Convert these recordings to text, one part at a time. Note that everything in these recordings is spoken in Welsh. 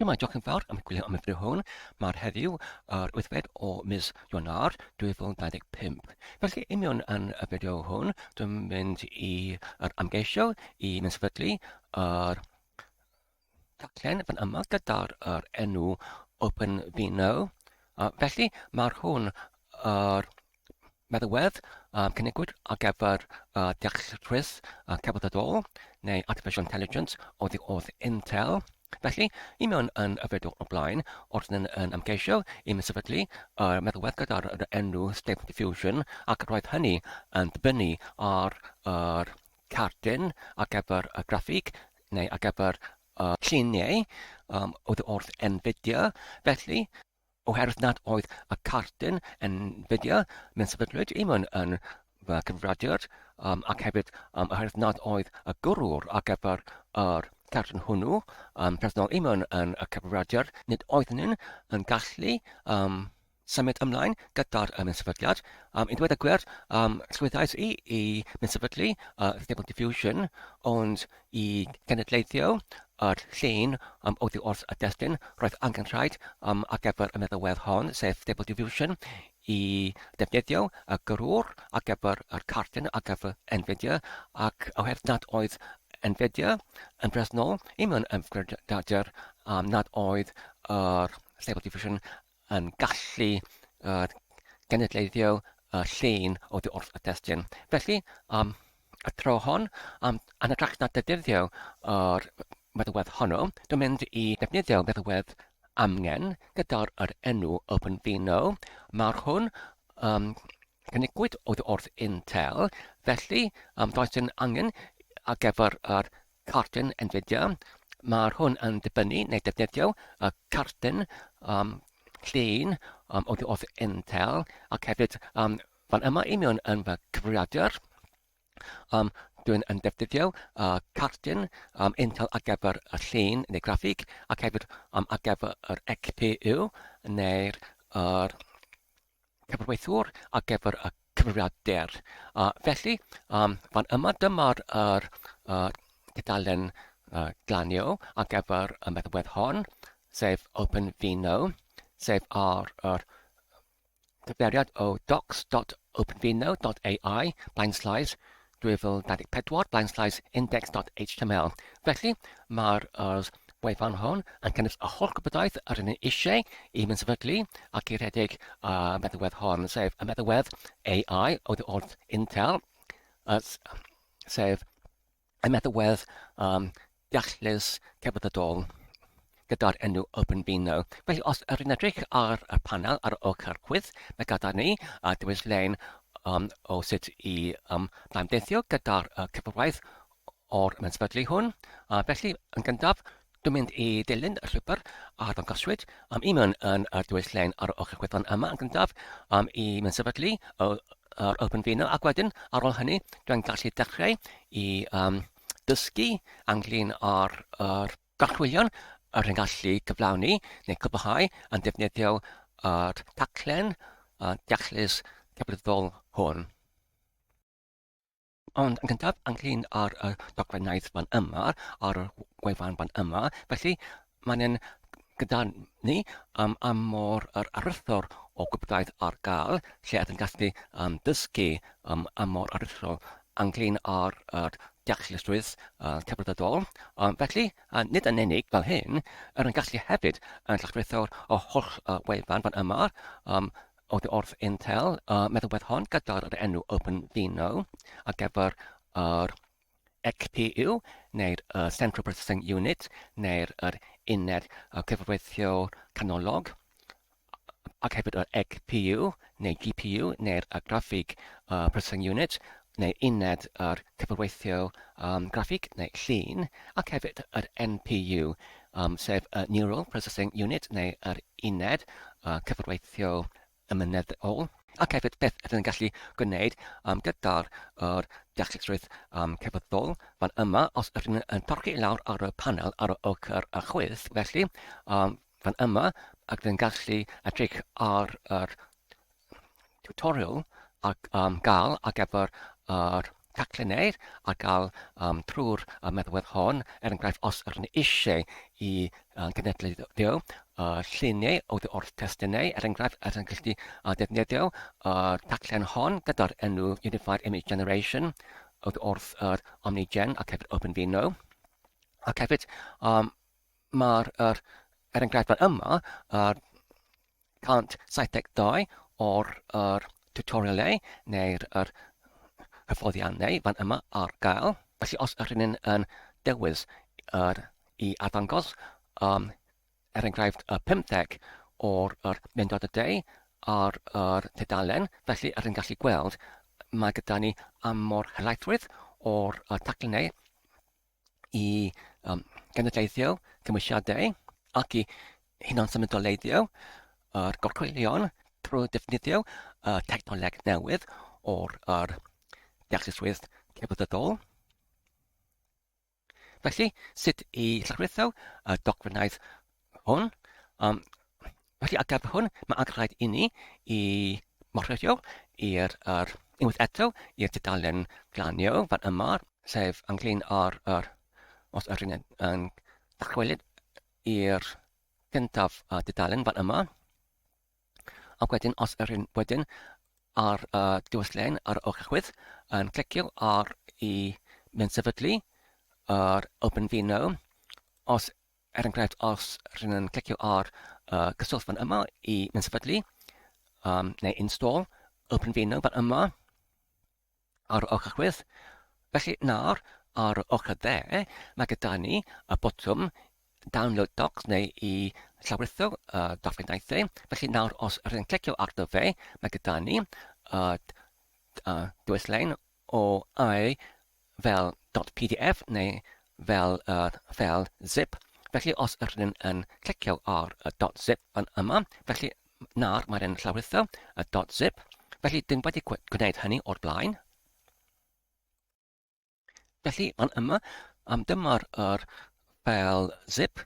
Shwmae, diolch yn fawr am gwylio am y fideo hwn. Mae'r heddiw yr wythfed o mis Ionawr 2025. Felly, i mewn yn y fideo hwn, dwi'n mynd i yr ymgeisio i mynd sefydlu yr taclen fan yma gyda'r yr enw OpenVINO. Felly, mae'r hwn yr Meddalwedd cynigwyd ar gyfer deallusrwydd celfyddydol neu Artificial Intelligence oddi wrth Intel. Felly, i mewn yn y fideo o'r blaen, wrth yn, yn ymgeisio i mi sefydlu y meddalwedd gyda'r enw Stable Diffusion ac roedd hynny yn dibynnu ar yr cardyn ar gyfer y graffig neu ar gyfer y lluniau um, oddi wrth Nvidia. Felly, Oherwydd nad oedd y cardyn yn fideo, mewn sefydlwyd i mewn yn fy cyfrifiadur, um, ac hefyd um, oherwydd nad oedd y gyrrwr ar gyfer yr cardyn hwnnw um, personol i mewn yn y cyfrifiadur, nid oeddwn yn, yn gallu um, symud ymlaen gyda'r um, sefydliad. Um, I ddweud y gwir, um, llwyddais i i mynd sefydlu Stable Diffusion, ond i genedlaethio yr llun um, oddi wrth y destun, roedd angen rhaid um, ar gyfer y meddalwedd hon, sef Stable Diffusion, i ddefnyddio y gyrrwr ar gyfer yr cardyn ar gyfer NVIDIA, ac oherwydd nad oedd NVIDIA yn bresennol i mewn ymchwiliadur um, nad oedd yr Stable Diffusion yn gallu uh, genedleiddio y llun oddi wrth y testun. Felly, um, y tro hon, um, yn hytrach na defnyddio yr meddalwedd honno, dwi'n mynd i defnyddio meddalwedd amgen gyda'r yr enw OpenVINO. Mae'r hwn um, cynigwyd oddi wrth Intel, felly um, does dim angen ar gyfer yr cardyn Nvidia. Mae'r hwn yn dibynnu neu defnyddio y cardyn um, llun um, oddi wrth Intel ac hefyd um, fan yma i mewn yn fy cyfrifiadur. Um, dwi'n yn defnyddio uh, cardyn um, Intel ar gyfer y llun neu graffig ac hefyd um, ar gyfer yr XPU neu'r yr cyfarwyddwr ar gyfer y cyfrifiadur. Uh, felly, um, fan yma dyma'r yr, uh, tudalen uh, glanio ar gyfer y meddalwedd hon, sef OpenVINO, sef ar yr cyfeiriad o docs.openvino.ai blaenslaes 2024 blaenslaes index.html. Felly, mae'r wefan hon yn cynnwys y holl gwybodaeth yr ydyn ni eisiau i mynd sefydlu ac i redeg y meddalwedd hon, sef y meddalwedd AI oddi wrth Intel, sef y meddalwedd um, deallus celfyddydol gyda'r enw OpenVINO. Felly os yr yn edrych ar y panel ar ochr chwith, mae gyda ni a dewis lein um, o sut i um, blaendeithio gyda'r uh, cyfraith o'r ymsefydlu hwn. Uh, felly, yn gyntaf, dwi'n mynd i dilyn y llwybr a ddangoswyd um, i mewn yn y dewis lein ar ochr chwith fan yma yn gyntaf um, i mewn sefydlu yr OpenVINO ac wedyn ar ôl hynny dwi'n gallu dechrau i um, dysgu ynglyn â'r yr gorchwylion yr yn gallu cyflawni neu cwblhau yn defnyddio yr taclen uh, deallus cyfrifoldeb hwn. Ond yn gyntaf, ynglyn â'r y dogfennaeth fan yma, ar y gwefan fan yma, felly mae'n yn gyda ni um, am mor yr aruthr o gwybodaeth ar gael, lle ydyn gallu um, dysgu um, am mor aruthrol ynglyn â'r yr deallusrwydd uh, celfyddydol. Um, felly, uh, nid yn unig fel hyn, yr yn gallu hefyd yn llachrythor o holl uh, wefan fan yma, um, Oddi wrth Intel, y meddalwedd hon gyda'r enw OpenVINO ar gyfer yr XPU neu'r Central Processing Unit neu'r yr uned cyfreithiol canolog ac hefyd yr XPU neu GPU neu'r Graphic Processing Unit neu uned yr cyfreithiol um, graffig neu llun ac hefyd yr NPU um, sef y Neural Processing Unit neu yr uned uh, cyfreithiol ymenyddol, ac hefyd beth ydyn ni'n gallu gwneud um, gyda'r er deallusrwydd um, cyfyddol fan yma, os ydyn yn torchi i lawr ar y panel ar y ochr y chwith, felly um, fan yma, ac ydyn gallu edrych ar yr tutorial ac um, gael ar gyfer yr taclennau ar gael um, trwy'r uh, meddalwedd hon, er enghraifft os ydyn ni eisiau i uh, genedlaetho uh, lluniau oddi wrth testunau, er enghraifft, ydyn ni'n gallu uh, defnyddio uh, taclen hon gyda'r enw Unified Image Generation oddi wrth yr uh, OmniGen ac hefyd OpenVINO. Ac hefyd, um, mae'r, er, er enghraifft fan yma, yr 172 o'r yr tutorialau neu'r yr hyfforddiannau fan yma ar gael. Felly os ydyn ni'n yn dewis yr i arddangos, um, er enghraifft y 50 o'r yr mynd y de ar yr tudalen, felly ydyn ni'n gallu gweld mae gyda ni am mor helaethrwydd o'r y taclennau i um, genedlaethio cymwysiadau ac i hunan-symudoleiddio yr gorchwylion trwy defnyddio y technoleg newydd o'r yr deallusrwydd celfyddydol. Felly, sut i llarwyddo y dogfennaeth hwn? Um, felly, ar gyfer hwn, mae angen rhaid i ni i morio i'r yr, unwaith eto i'r tudalen glanio fan yma, sef ynglyn â'r yr, os ydyn yn, yn dychwelyd i'r gyntaf uh, dudalen fan yma, ac wedyn os ydyn wedyn ar y uh, dewis-lein ar ochr chwith yn clicio ar i mynd sefydlu yr OpenVINO, os er enghraifft os rydyn yn clicio ar uh, cyswllt fan yma i mynd sefydlu um, neu install OpenVINO fan yma, ar ochr chwith. Felly nawr, ar ochr dde, mae gyda ni y botwm Download Docs neu i llawrytho y dogfennaethau. Felly nawr, os rydyn clicio arno fe, mae gyda ni y dewis lein o ai fel .pdf neu fel yr ffeil zip. Felly os ydyn yn clicio ar y .zip fan yma, felly nawr mae'n yn llawrytho y .zip. Felly dyn wedi gwneud hynny o'r blaen. Felly fan yma, am dyma'r yr ffeil zip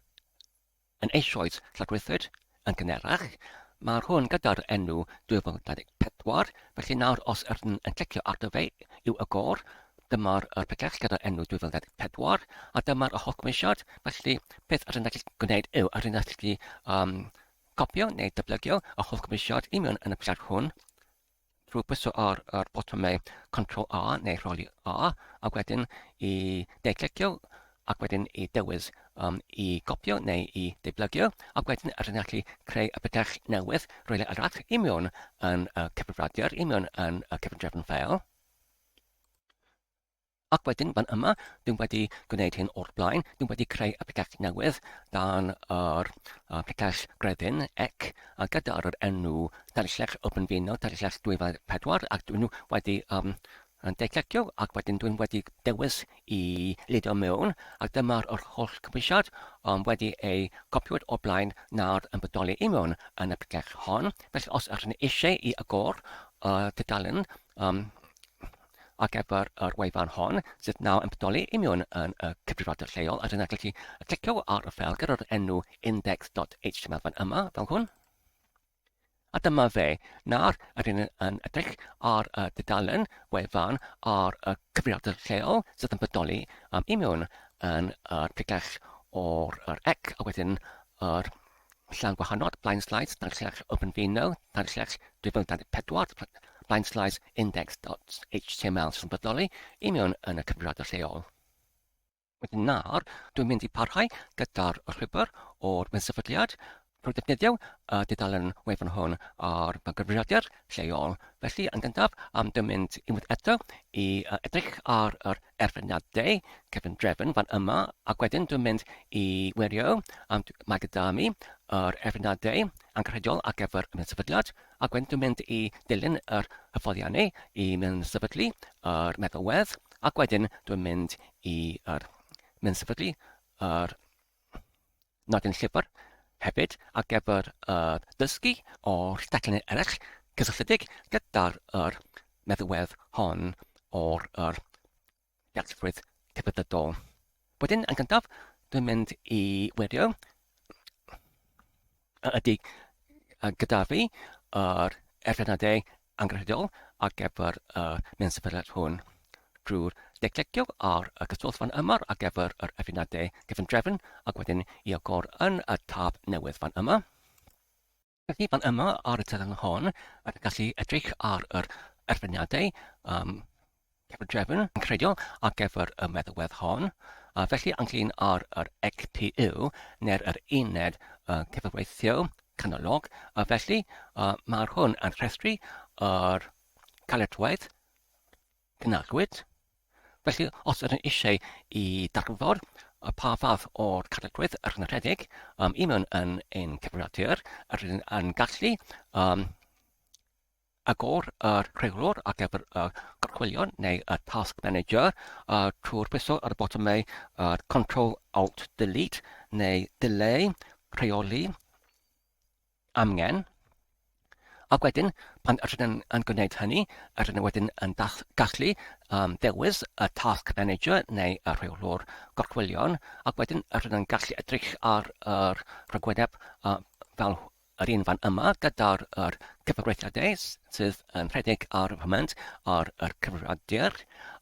Yn eisoes llawrythwyd yn gynharach, mae'r hwn gyda'r enw 2024, felly nawr os ydyn yn clicio arno fe i'w agor, dyma'r yr pregeth gyda'r enw 2024, a dyma'r y holl gymwysiad, felly beth ydyn gallu gwneud yw ydyn gallu um, copio neu dyblygio y holl gymwysiad i mewn yn y pregeth hwn, drwy bwyso ar yr botymau Ctrl A neu rholi A, ac wedyn i de-clicio, ac wedyn i dewis um, i gopio neu i deblygio, ac wedyn rydyn gallu creu y pethau newydd rhywle arall i mewn yn y cyfrifiadur, i mewn yn y cyfundrefn ffeil. Ac wedyn fan yma, dwi'n wedi gwneud hyn o'r blaen, dwi'n wedi creu y pregeth newydd dan yr uh, pregeth Grefyn ec, a gyda'r enw Darllech OpenVINO Darllech 2004, ac dwi'n wedi um, yn declecio ac wedyn dwi'n wedi dewis i ludo mewn, ac dyma'r yr holl cymwysiad um, wedi ei copiwyd o'r blaen nawr yn bodoli i mewn yn y pregeth hon. Felly os ydych chi eisiau i agor y uh, tudalen um, ar gyfer yr wefan hon sydd nawr yn bodoli i mewn yn y cyfrifiadur lleol a dyna gallu clicio ar y ffeil gyda'r enw index.html fan yma fel hwn. A dyma fe. Nawr ydyn ni yn edrych ar y dudalen wefan ar y cyfrifiadur lleol sydd yn bodoli um, i mewn yn yr pregell o'r yr ec a wedyn yr Llawn gwahanol, Blind Slides, Darllech OpenVINO, Darllech 2024, Blind Slides index.html sy'n bodoli i mewn yn y cyfrifiadur lleol. Wedyn nawr, dwi'n mynd i parhau gyda'r llwybr o'r sefydliad drwy ddefnyddio y dudalen wefan hwn ar fy nghyfrifiadur lleol. Felly, yn gyntaf, am dwi'n mynd unwaith eto i edrych ar yr erfyniadau cyfundrefn fan yma, ac wedyn dwi'n mynd i wirio am mae gyda mi yr erfyniadau angenrheidiol ar gyfer y sefydliad, ac wedyn dwi'n mynd i dilyn yr hyfforddiannau i mynd sefydlu yr meddalwedd, ac wedyn dwi'n mynd i yr mynd sefydlu yr nodyn llyfr hefyd ar gyfer y dysgu o'r teclynnau eraill cysylltiedig gyda'r yr meddalwedd hon o'r yr dealltwriaeth celfyddydol. Wedyn, yn gyntaf, dwi'n mynd i wirio ydy gyda fi yr erfynadau angenrheidiol ar gyfer y mewn sefydliad hwn. drwy'r de-clicio ar y cyswllt fan yma ar gyfer yr erfyniadau cyfundrefn ac wedyn i agor yn y tab newydd fan yma. Felly fan yma ar y tudalen hon, rydyn gallu edrych ar yr erfyniadau um, cyfundrefn yn credio ar gyfer y meddalwedd hon. A felly ynglyn â'r yr XPU neu'r yr uned cyfreithiol canolog, a felly uh, mae'r hwn yn rhestru yr caledwedd gynalwyd. Felly, os ydyn eisiau i darganfod y pa fath o'r caledwedd yr yn rhedeg um, i mewn yn ein cyfrifiadur, rydyn yn gallu um, agor yr rheolwr ar gyfer y gorchwylion neu y Task Manager trwy'r pwyso ar y botymau Control Alt Delete neu Dileu Rheoli Amgen. Ac wedyn, pan rydyn yn gwneud hynny, rydyn wedyn yn gallu um, dewis y Task Manager neu y rheolwr gorchwylion, ac wedyn rydyn yn gallu edrych ar yr rhagwyneb uh, fel yr un fan yma gyda'r yr cyfreithiadau sydd yn rhedeg ar y foment ar yr cyfrifiadur.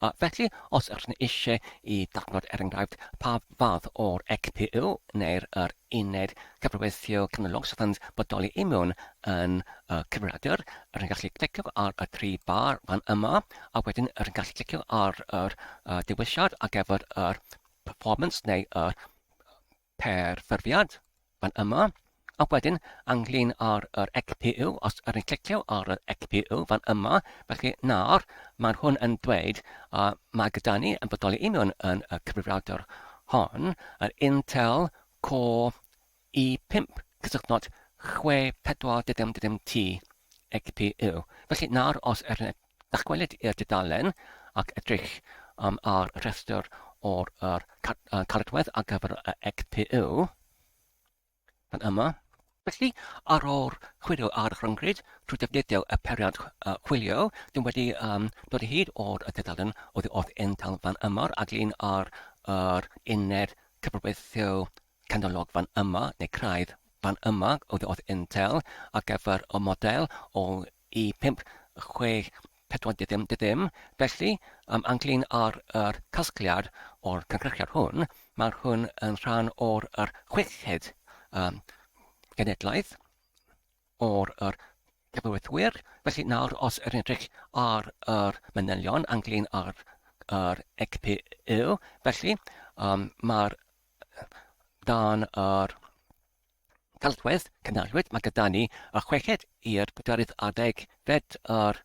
A felly, os ydych chi'n eisiau i darganfod er enghraifft pa fath o'r XPU neu'r yr uned cyfreithio canolog sydd yn bodoli i mewn yn y cyfrifiadur, rydych chi'n gallu clicio ar y tri bar fan yma, a wedyn rydych chi'n gallu clicio ar yr dewisiad ar gyfer yr performance neu yr perfformiad fan yma, ac wedyn ynglyn â'r yr XPU, os ydyn ni'n clicio ar yr XPU fan yma, felly nawr mae hwn yn dweud uh, mae gyda ni yn bodoli union yn y cyfrifiadur hon, yr Intel Core i5 cysylltnod 64 T XPU. Felly nawr os ydyn Dychwelyd i'r dudalen ac edrych um, ar y rhestr o'r yr caledwedd ar gyfer y XPU fan yma. Felly, ar ôl chwilio ar y rhyngrwyd trwy defnyddio y peiriant uh, chwilio, dyn wedi um, dod o hyd o'r y dudalen oddi wrth Intel fan yma ag un ar yr uned cyfreithiol canolog fan yma, neu craidd fan yma oddi wrth Intel ar gyfer y model o i 5, 6, 4, dim, dim. Felly, um, ynglyn â'r yr casgliad o'r cynhyrchiad hwn, mae'r hwn yn rhan o'r yr chweched um, genedlaeth o'r yr cyfreithwyr. Felly nawr, os yr edrych ar yr manylion ynglyn â'r yr XPU, felly um, mae'r dan yr Callwedd, cynhaliwyd, mae gyda ni y chweched i'r pedwerydd ar ddegfed yr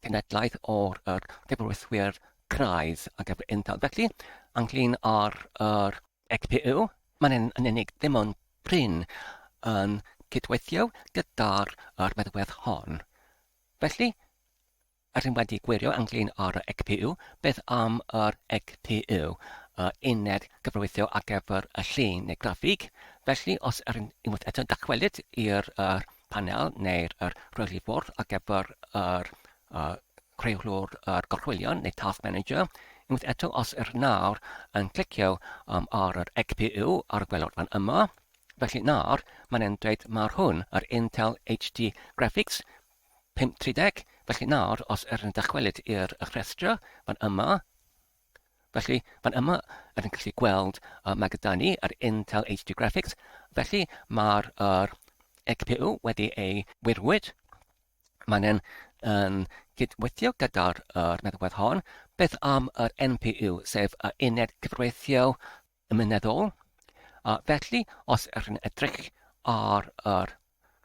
cenhedlaeth o'r yr cyfreithwyr craidd ar gyfer Intel. Felly, ynglyn â'r yr XPU, mae'n yn, yn unig ddim ond prin yn cydweithio gyda'r yr meddalwedd hon. Felly, Rydym wedi gwirio ynglyn â'r XPU, beth am yr XPU, y uned gyfreithiol ar gyfer y llun neu graffig? Felly, os yr unwaith eto dychwelyd i'r yr panel neu'r yr rheoli fwrdd ar gyfer yr uh, rheolwr yr gorchwylion neu task manager, unwaith eto os yr nawr yn clicio um, ar yr XPU ar y gwelod fan yma, felly nawr mae'n e'n dweud mae'r hwn, yr Intel HD Graphics 530, felly nawr os yr yn dychwelyd i'r rhestr fan yma, felly fan yma yr yn gallu gweld uh, mae gyda ni yr Intel HD Graphics, felly mae'r yr XPU wedi ei wirwyd, mae'n yn, yn cydweithio gyda'r yr meddalwedd hon. Beth am yr NPU, sef y uned cyfreithiol ymenyddol. A felly, os ydych chi'n edrych ar yr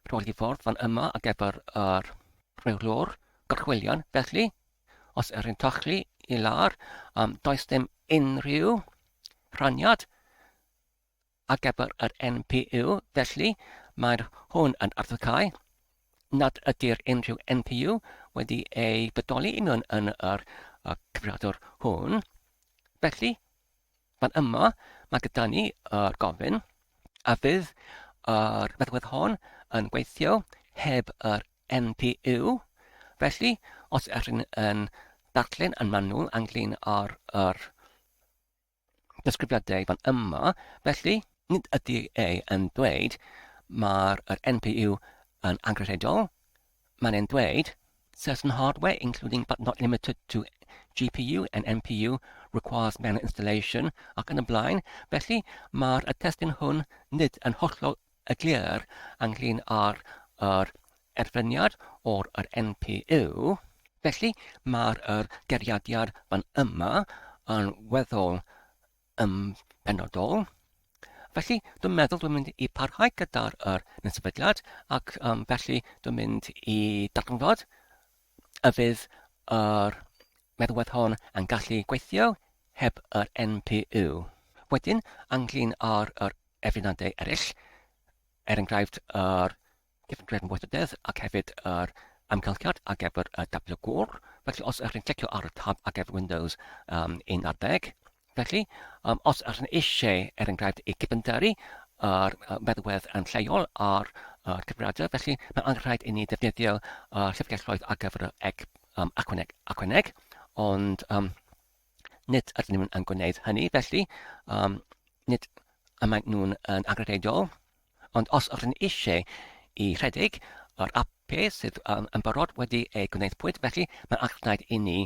rhoi ffordd fan yma ar gyfer yr rheolwr gorchwylion, felly, os ydych chi'n tochli i lawr, um, does dim unrhyw rhaniad ar gyfer yr NPU, felly mae'r hwn yn arddocau nad ydy'r unrhyw NPU wedi ei bodoli i mewn yn yr cyfrifiadur hwn. Felly, Fan yma, mae gyda ni yr gofyn a fydd yr meddalwedd hon yn gweithio heb yr NPU. Felly, os ydych chi'n yn darllen yn manwl ynglyn â'r yr disgrifiadau fan yma, felly nid ydy e yn dweud mae'r yr NPU yn anghredol, mae'n e'n dweud. Certain hardware, including but not limited to GPU and NPU, requires manual installation ac yn y blaen. Felly, mae'r y testun hwn nid yn hollol glir ynglyn â'r yr erfyniad o'r yr NPU. Felly, mae'r yr geiriadiad fan yma yn weddol yn benodol. Felly, dwi'n meddwl dwi'n mynd i parhau gyda'r yr sefydliad ac felly dwi'n mynd i darganfod y fydd yr meddalwedd hon yn gallu gweithio heb yr NPU. Wedyn, ynglyn â'r yr erfyniadau eraill, er enghraifft yr Cyfundrefn Weithrededd ac hefyd yr amgylchiad ar gyfer y datblygwr. Felly os ydych chi'n clicio ar y tab ar gyfer Windows 11, felly os ydych chi'n eisiau, er enghraifft, i gyfynderi yr meddalwedd yn lleol ar y cyfrifiadur, felly mae angen rhaid i ni ddefnyddio y llyfrgelloedd ar gyfer y ec, um, acweneg, acweneg, ond nid ydyn nhw'n yn gwneud hynny, felly nid y maen nhw'n yn angenrheidiol. Ond os ydyn ni eisiau i rhedeg yr app sydd yn barod wedi ei gwneudpwyd, felly mae'n angenrhaid i ni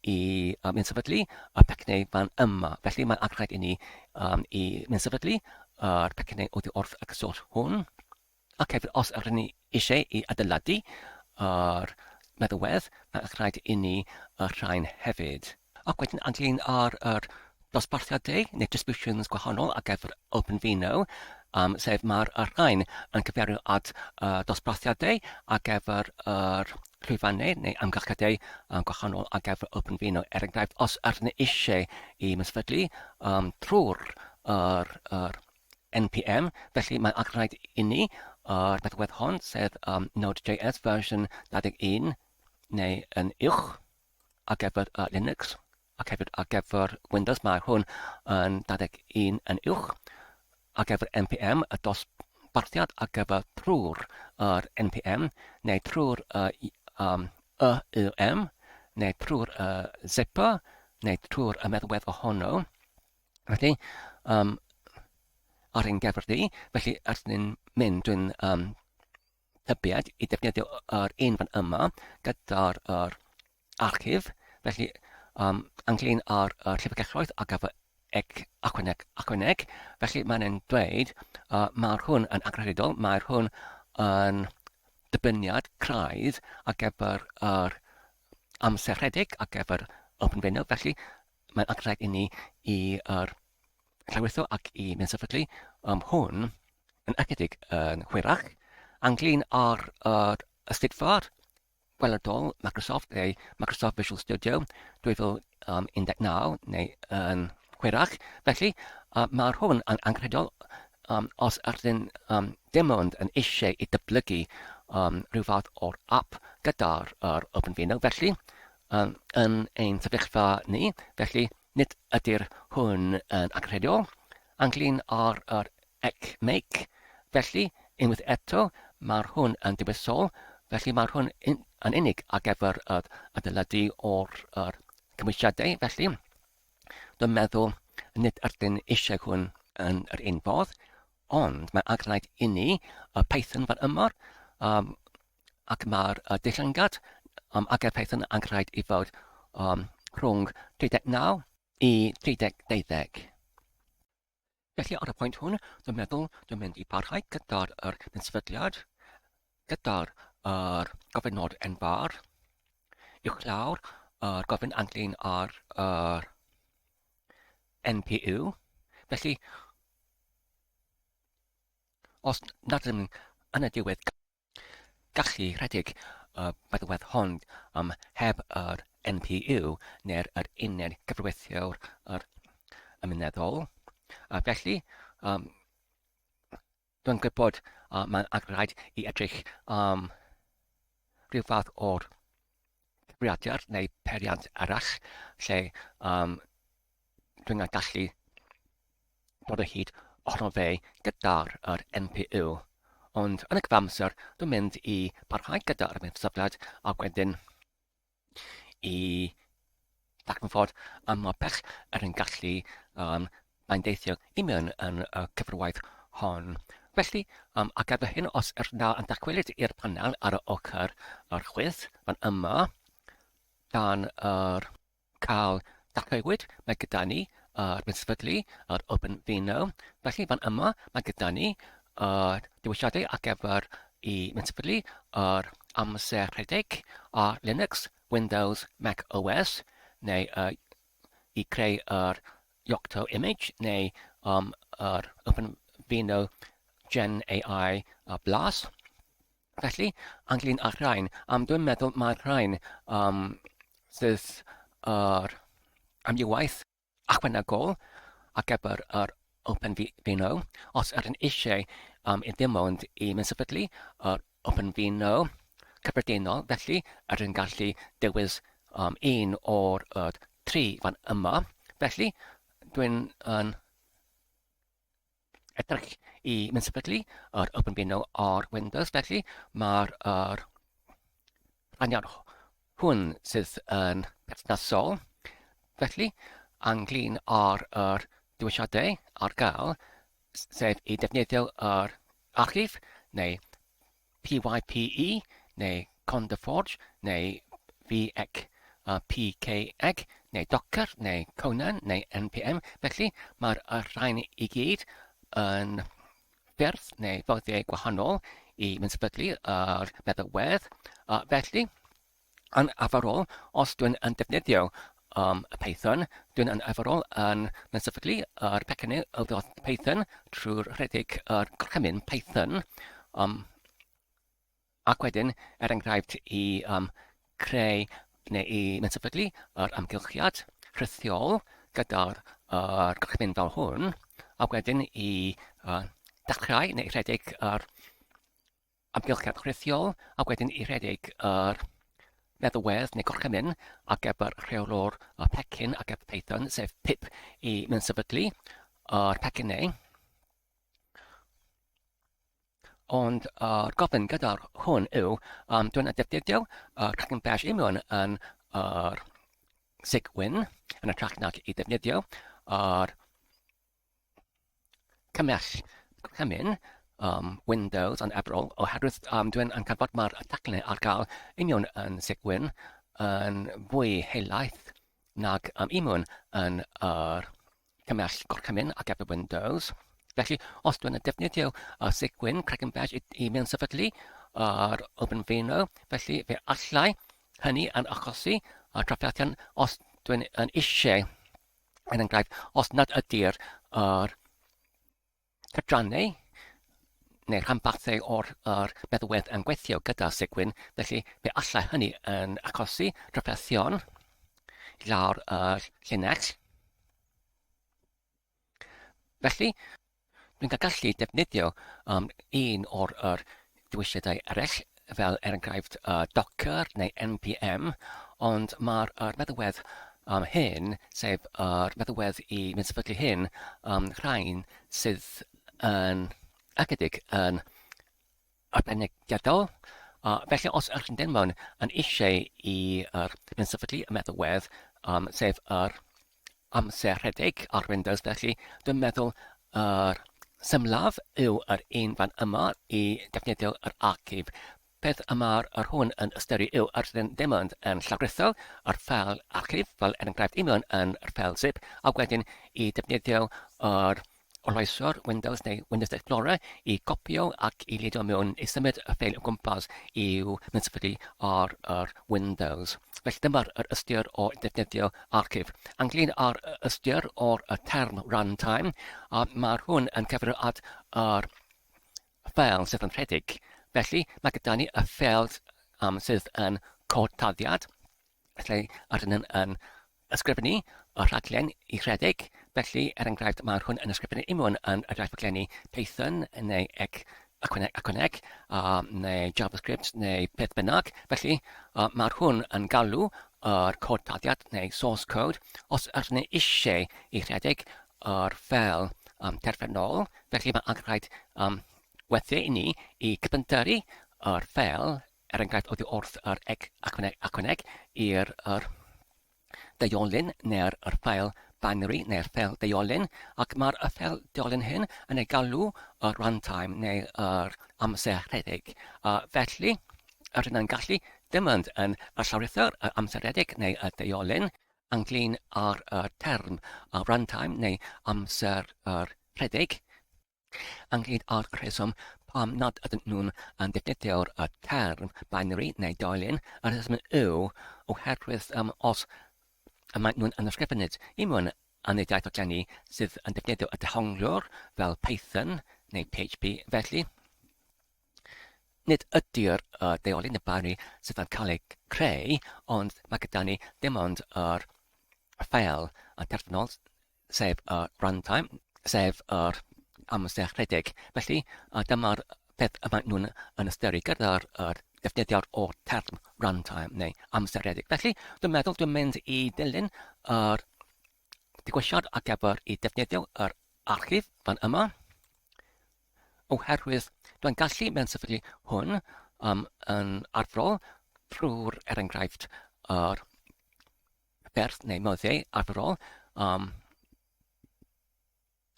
i um, sefydlu y pecynnau fan yma. Felly mae'n angenrhaid i ni i sefydlu yr pecynnau oddi wrth y cyswllt hwn. Ac hefyd os ydyn ni eisiau i adeiladu yr meddalwedd, mae'n rhaid i ni y rhain hefyd. Ac wedyn ynglyn â'r yr dosbarthiadau neu distributions gwahanol ar gyfer OpenVINO, sef mae'r y rhain yn cyfeirio at y dosbarthiadau ar gyfer yr llwyfannau neu amgylchiadau gwahanol ar gyfer OpenVINO. Er enghraifft, os ydyn ni eisiau i ymsefydlu trwy'r yr, yr NPM, felly mae'n rhaid i ni yr meddalwedd hon, sef Node.js version 21 neu yn uwch, ar gyfer Linux ac hefyd ar gyfer Windows. Mae hwn yn 21 yn uwch. Ar gyfer NPM, y dosbarthiad ar gyfer trwy'r yr NPM neu trwy'r y, um, YUM neu trwy'r y zipper neu trwy'r y meddalwedd ohono. Felly, ar ein gyfer ni, felly ers ni'n mynd, dwi'n tybied i ddefnyddio yr un fan yma gyda'r yr archif, felly ynglyn â'r yr llyfrgelloedd ar gyfer ec achwaneg achwaneg, felly mae'n e'n dweud mae'r hwn yn angenrheidiol, mae'r hwn yn dibyniad craidd ar gyfer yr amser rhedeg ar gyfer OpenVINO, felly mae'n angenrhaid i ni i yr llawrytho ac i mynd sefydlu hwn yn ychydig yn hwyrach ynglyn â'r yr astudifa gweledol Microsoft neu Microsoft Visual Studio 2019 neu yn hwyrach. Felly, mae'r hwn yn angenrheidiol os ydyn dim ond yn eisiau i dyblygu rhyw fath o'r app gyda'r yr OpenVINO. Felly, yn ein sefyllfa ni, felly nid ydy'r hwn yn angenrheidiol ynglyn â'r yr ec-make, felly, unwaith eto, mae'r hwn yn dewisol, felly mae'r hwn yn, yn unig ar gyfer yr adeiladu o'r yr cymwysiadau, felly, dwi'n meddwl nid ydyn eisiau hwn yn yr un fodd, ond mae angenrhaid inni y Python fan yma, ac mae'r dillyngiad ar gyfer Python angenrhaid i fod rhwng 39 i 32. Felly ar y pwynt hwn, dwi'n meddwl dwi'n mynd i barhau gyda'r yr sefydliad, gyda'r yr gofynod enfawr, uwchlaw'r yr gofyn ynglyn â'r yr NPU. Felly, os nad ydym yn y diwedd gallu rhedeg y feddalwedd hon heb yr NPU neu'r yr uned gyfreithiwr yr ymuneddol. A felly, dwi'n gwybod mae'n rhaid i edrych am rhyw fath o'r cyfrifiadur neu peiriant arall lle dwi'n gallu dod o hyd ohono fe gyda'r yr NPU. Ond yn y cyfamser, dwi'n mynd i barhau gyda'r sefydliad a wedyn i ddarganfod am mor bell yr yn gallu mae'n deithio i mewn yn y cyfrwaith hon. Felly, um, ar gyfer hyn, os ydych na yn dychwelyd i'r panel ar y ochr yr chwith, fan yma, dan yr cael dechreuwyd, mae gyda ni yr sefydlu, yr OpenVINO. Felly, fan yma, mae gyda ni yr dewisiadau ar gyfer i sefydlu yr amser rhedeg ar Linux, Windows, Mac OS, neu uh, i creu yr Yocto image neu um, yr OpenVINO Gen AI a Blas. Felly, ynglyn â'r rhain, um, dwi'n meddwl mae'r rhain um, sydd yr amrywiaeth ychwanegol ar gyfer yr OpenVINO. Os ydyn eisiau um, i ddim ond i mynd sefydlu yr OpenVINO cyffredinol, felly ydyn gallu dewis um, un o'r tri fan yma. Felly, dwi'n yn edrych i mynd sefydlu yr OpenVINO ar Windows, felly mae'r er, rhaniad hwn sydd yn perthnasol. Felly, ynglyn â'r yr dewisiadau ar gael, sef i defnyddio yr archif neu PYPE neu Conda-Forge neu VEC PKEG neu Docker neu Conan neu NPM. Felly, mae'r rhain i gyd yn ffyrdd neu fforddiau gwahanol i mynd sefydlu yr meddalwedd. Felly, yn arferol, os dwi'n yn defnyddio um, Python, dwi'n yn arferol yn mynd sefydlu yr pecynnau o ddod Python trwy'r rhedeg yr gorchymyn Python. Um, ac wedyn, er enghraifft, i um, creu neu i mynd sefydlu yr amgylchiad rhithiol gyda'r uh, gorchymyn fel hwn, ac wedyn i uh, dechrau neu rhedeg yr amgylchedd rhithiol ac wedyn i rhedeg yr meddalwedd neu gorchymyn ar gyfer rheolwr y pecyn ar gyfer Python, sef pip i mewn sefydlu yr pecyn neu. Ond yr gofyn gyda'r hwn yw, um, dwi'n defnyddio y rhaglen bash union yn yr Cygwin yn ytrach nag i ddefnyddio yr cymell gorchymyn um, Windows yn Avril oherwydd um, dwi'n yn canfod mae'r taclennau ar gael union yn Cygwin yn fwy helaeth nag um, union yn yr cymell gorchymyn ar gyfer Windows. Felly, os dwi'n defnyddio y Cygwin Kraken Bash i, i mewn sefydlu yr OpenVINO, felly fe allai hynny yn achosi y trafferthion os dwi'n yn eisiau Er enghraifft, os nad ydy'r yr cydrannau neu rhanbarthau o'r yr meddalwedd yn gweithio gyda Cygwin, felly fe allai hynny yn achosi drafferthion i lawr y llinell. Felly, Dwi'n cael gallu defnyddio um, un o'r yr dewisiadau eraill, fel er enghraifft uh, Docker neu NPM, ond mae'r er meddalwedd um, hyn, sef yr meddalwedd i mynd sefydlu hyn, um, rhain sydd yn ychydig yn arbenigiadol. Uh, felly os ydych chi'n dim ond yn eisiau i yr mynd sefydlu y meddalwedd, um, sef yr amser rhedeg ar Windows felly dwi'n meddwl yr symlaf yw yr un fan yma i defnyddio yr archif. Peth y mae'r yr hwn yn ystyru yw yr ydyn ddim ond yn llawrytho yr ffeil archif fel er enghraifft i mewn yn yr ffeil zip a wedyn i defnyddio yr arloeswr Windows neu Windows Explorer i gopio ac i ludo mewn i symud y ffeil o gwmpas i'w mensefydlu ar yr Windows. Felly dyma'r yr ystyr o defnyddio archif. Ynglyn â'r ystyr o'r y term runtime, a mae'r hwn yn cyfeirio at yr ffeil sydd yn rhedeg. Felly mae gyda ni y ffeil um, sydd yn cod taddiad, Felly, rydyn yn, yn ysgrifennu y rhaglen i rhedeg. Felly, er enghraifft, mae rhywun yn ysgrifennu unrhyw yn yr iaith rhaglenni Python neu ec ychwaneg, ychwaneg, uh, neu JavaScript neu beth bynnag. Felly, uh, mae rhywun yn galw yr cod taddiad neu source code os ydyn ni eisiau i rhedeg yr ffeil um, terfynol. Felly, mae angen rhaid um, weithiau i ni i cyfyntyrru yr ffeil er enghraifft oddi wrth yr ec ychwaneg ychwaneg i'r yr deuolyn neu'r yr ffeil binary neu'r ffeil deuolyn, ac mae'r y ffeil deuolyn hyn yn ei galw y runtime neu yr amser rhedeg. Felly, yr hyn yn gallu dim ond yn y llawrythr yr amser rhedeg neu y deuolyn ynglyn â'r y term y runtime neu amser yr rhedeg, ynghyd â'r rheswm pam nad ydyn nhw'n yn defnyddio'r y term binary neu deuolyn, y rheswm yw oherwydd um, os y maen nhw'n yn ysgrifennu i mewn yn y iaith dogfennu sydd yn defnyddio y dehonglwr fel Python neu PHP, felly nid ydy'r uh, deuolyn y binary sydd yn cael ei creu, ond mae gyda ni dim ond yr ffeil y terfynol sef y runtime, sef yr amser rhedeg. Felly, dyma'r peth y maen nhw'n yn ystyru gyda'r yr defnyddiad o'r term runtime neu amser rhedeg. Felly, dwi'n meddwl dwi'n mynd i dilyn yr digwysiad ar gyfer i defnyddio yr archif fan yma, oherwydd dwi'n gallu mewn sefydlu hwn um, yn arferol trwy'r, er enghraifft, yr Perth neu Moddau arferol um,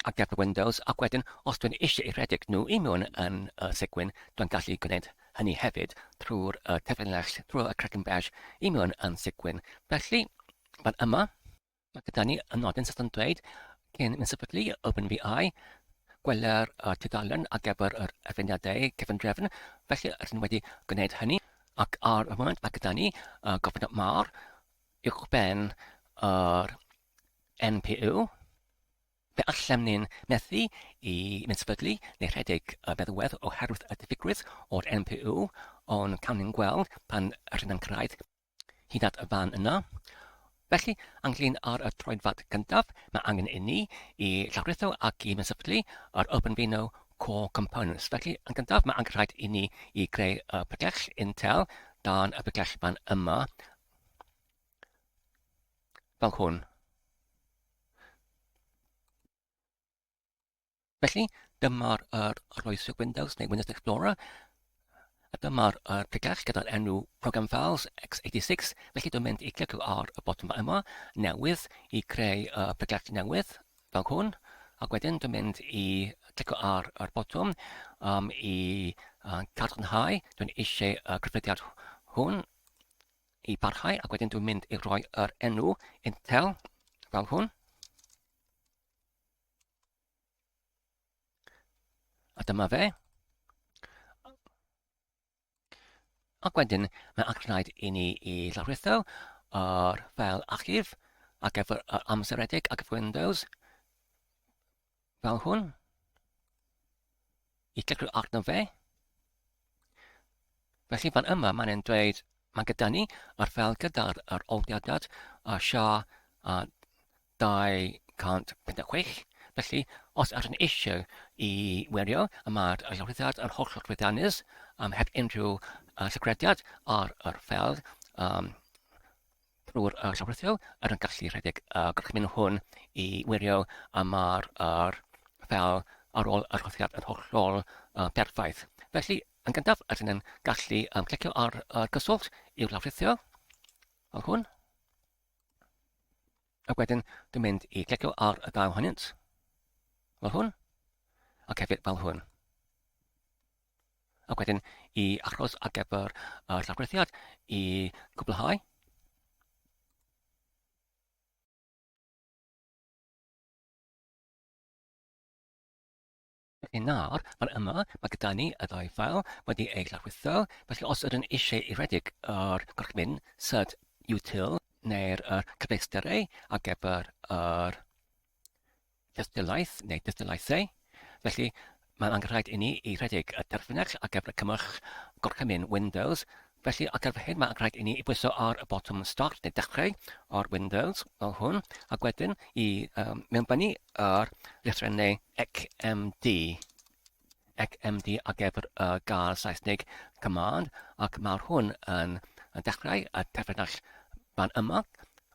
ar gyfer Windows, ac wedyn os dwi'n eisiau eu rhedeg nhw i mewn yn y Cygwin, dwi'n gallu gwneud hynny hefyd trwy'r uh, terfynell, trwy'r Kraken Bash i mewn yn Cygwin. Felly, fan yma, mae gyda ni y nodyn sydd yn dweud cyn mynd sefydlu OpenVI, gweler y tudalen ar gyfer yr erfyniadau cyfundrefn, felly rydyn wedi gwneud hynny, ac ar y moment mae gyda ni uh, gofyn mawr uwchben yr NPU. Fe allem ni'n methu i mynd sefydlu neu rhedeg y meddalwedd oherwydd y diffygrwydd o'r NPU, ond cawn ni'n gweld pan rydyn yn cyrraedd hyd at y fan yna. Felly, ynglyn â'r y troedfad gyntaf, mae angen inni i llawrytho ac i sefydlu yr OpenVINO Core Components. Felly, yn gyntaf, mae angen rhaid i ni i greu y pregell Intel dan y pregell fan yma, fel hwn. Felly, dyma'r yr arloeswr Windows neu Windows Explorer, a dyma'r yr pregell gyda'r enw Program Files x86, felly dwi'n mynd i clicio ar y botwm yma, newydd, i creu y pregell newydd, fel hwn, ac wedyn dwi'n mynd i clicio ar yr botwm um, i uh, cadarnhau, dwi'n eisiau y cyfrifiad hwn i barhau, ac wedyn dwi'n mynd i roi yr enw Intel fel hwn. A dyma fe. Ac wedyn mae rhaid i ni i lawrlwytho yr ffeil archif ar gyfer yr amseredig ar gyfer Windows fel hwn. I clicio arno fe. Felly fan yma mae'n dweud mae gyda ni yr ffeil gyda'r yr oldiadad a SHA a 256. Felly, os ydyn eisiau i wirio y mae'r llawrythiad yn holl llwyddiannus um, heb unrhyw uh, llygrediad ar yr ffeil um, drwy'r uh, llawrythio, yr yn gallu rhedeg y uh, gorchymyn hwn i wirio y mae'r er ffeil ar ôl y rhoddiad yn hollol uh, perffaith. Felly, yn gyntaf, ydyn yn gallu um, clicio ar y cyswllt i'w lawrlwytho, fel hwn. Ac wedyn dwi'n mynd i clicio ar y ddau ohonynt, fel hwn, ac hefyd fel hwn. Ac wedyn i achos ar gyfer y llawrythiad i gwblhau. Felly nawr, fan yma, mae gyda ni y ddau ffael wedi eu llawrytho, felly os ydyn eisiau i redeg yr gorchymyn syd util neu'r cyfleusterau ar gyfer yr tystiolaeth neu tystiolaethau. Felly, mae'n angenrhaid i ni i rhedeg y terfynell ar gyfer y cymorth gorchymyn Windows. Felly, ar gyfer hyn, mae'n angenrhaid i ni i bwyso ar y botwm Start neu Dechrau ar Windows, fel hwn, ac wedyn i um, mewnbynnu yr lythrennau XMD. XMD ar gyfer y gair Saesneg command, ac mae'r hwn yn dechrau y terfynell fan yma,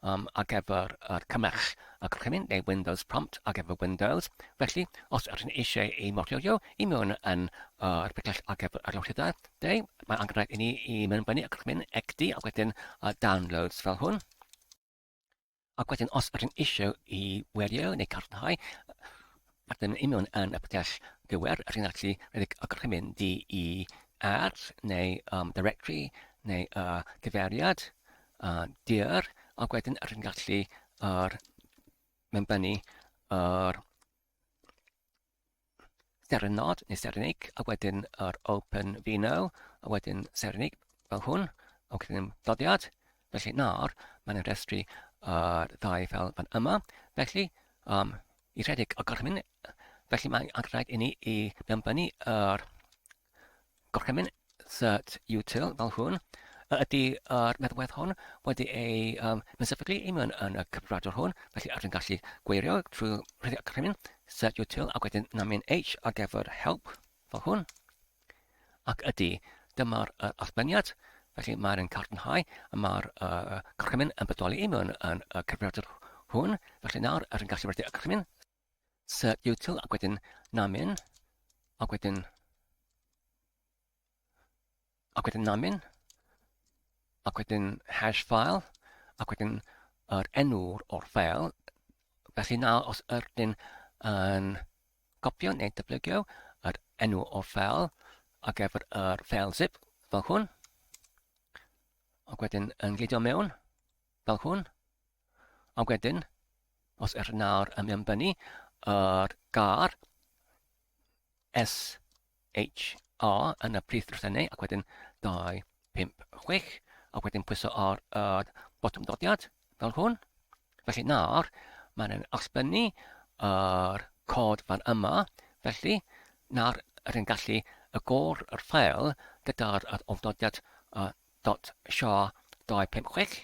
um, ar gyfer yr cymell y gorchymyn neu Windows Prompt ar gyfer Windows. Felly, os ydych chi'n eisiau ei morio i mewn yn yr pregell ar gyfer yr lawrlwytho, de, mae angen rhaid i ni i mewnbynnu y gorchymyn XD ac wedyn uh, downloads fel hwn. Ac wedyn os ydyn eisiau i wirio neu cadarnhau, ydyn union yn y pethau gywir, ydyn gallu rhedeg y gorchymyn DER neu um, directory neu uh, cyfeiriad uh, dir, ac wedyn ydyn gallu yr mewnbynnu yr serinod neu serenig, a wedyn yr Open Vino, a wedyn serenig fel hwn, a wedyn doddiad. Felly nawr, mae'n rhestru yr ddau fel fan yma. Felly, um, i rhedeg y gorchymyn, felly mae'n rhaid i ni i mewnbynnu yr Gorchymyn cert util fel hwn. Ydy yr meddalwedd hwn wedi ei um, sefydlu i mewn yn y cyfrifiadur hwn, felly ydyn gallu gweirio trwy rhedeg y gorchymyn cert util ac wedyn namin H ar gyfer help fel hwn. Ac ydy, dyma'r uh, allbyniad, felly mae'r yn cadarnhau a mae'r uh, gorchymyn yn bodoli i mewn yn y cyfrifiadur hwn, felly nawr ydyn gallu rhedeg y gorchymyn cert util ac wedyn namin ac wedyn ac wedyn namin ac wedyn hash file ac wedyn yr enw o'r ffeil. Felly nawr os ydyn yn copio neu dyblygio yr enw o'r ffeil ar gyfer yr ffeil zip fel hwn ac wedyn yn gludo mewn fel hwn Ac wedyn, os yr nawr yn ymbynu yr gar S H A yn y prif drosennau ac wedyn 2, 5, 6 ac wedyn pwyso ar yr botwm dodiad fel hwn. Felly nawr mae'n allbynnu yr cod fan yma. Felly nawr rydyn gallu y gor yr ffeil gyda'r ofnodiad uh, .sha 256.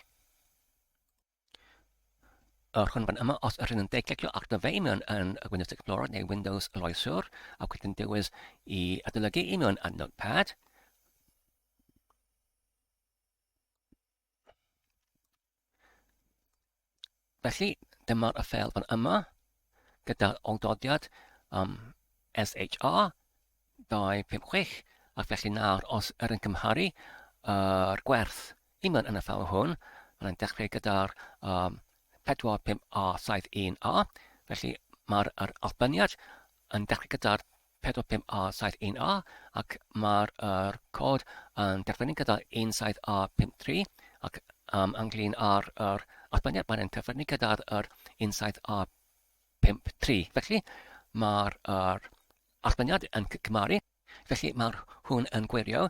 Yr hwn fan yma, os ydyn yn deglicio arno fe i mewn yn y Windows Explorer neu Windows Aloeswr, ac wedyn dewis i adolygu i mewn yn Notepad. Felly, dyma'r y ffeil fan yma, gyda'r oldodiad um, SHR 256, ac felly nawr os yr yn cymharu yr gwerth i mewn yn y ffeil hwn, mae'n dechrau gyda'r um, 45A71A, felly mae'r yr allbyniad yn dechrau gyda'r 45A71A ac mae'r er cod yn terfynu gyda 17A53 ac um, ynglyn â'r er allbyniad mae'n terfynu gyda'r er 17A53. Felly mae'r er allbyniad yn cymaru. Felly mae'r hwn yn gwirio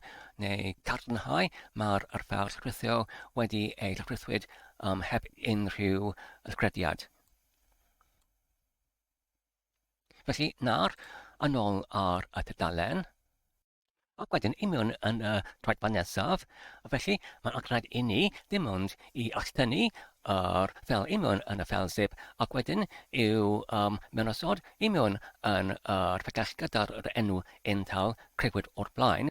neu cadarnhau mae'r er ffeil rhithio wedi ei rhithwyd um, heb unrhyw ysgrediad. Felly, nawr, yn ôl ar y tudalen, ac wedyn i mewn yn y troedfan nesaf, felly mae'n rhaid i ni ddim ond i alltynnu yr ffeil i mewn yn y ffeil zip ac wedyn i'w um, mewnosod i mewn yn yr ffegell gyda'r enw Intel crëwyd o'r blaen.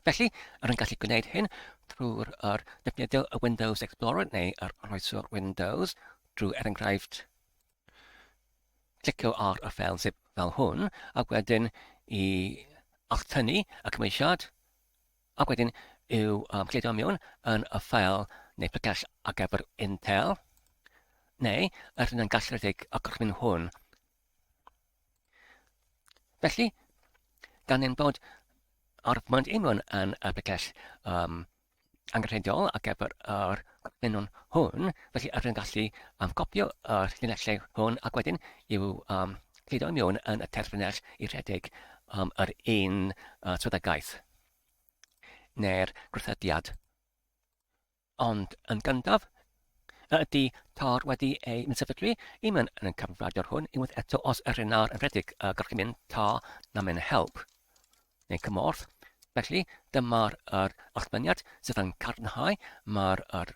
Felly, rwy'n gallu gwneud hyn trwy'r er, defnyddio y Windows Explorer neu yr arloeswr Windows drwy er enghraifft clicio ar y ffeil zip fel hwn ac wedyn i alltynnu y cymwysiad ac wedyn i'w um, gludo mewn yn y ffeil neu pregell ar gyfer Intel neu yr hyn yn gallu rhedeg y gorchymyn hwn. Felly, gan ein bod ar foment union yn y pregell um, angenrheidiol ar gyfer yr gorchmynion hwn, felly rydyn gallu um, copio y llinellau hwn ac wedyn i'w um, cludo i mewn yn y terfynell i rhedeg um, yr un uh, swyddogaeth neu'r gwrthodiad. Ond yn gyntaf, a ydy tar wedi ei sefydlu i mewn yn y cyfrifiadur hwn unwaith eto os yr un ar yn rhedeg y gorchymyn tar na mewn help neu cymorth. Felly, dyma'r yr allbyniad sydd yn cadarnhau mae'r yr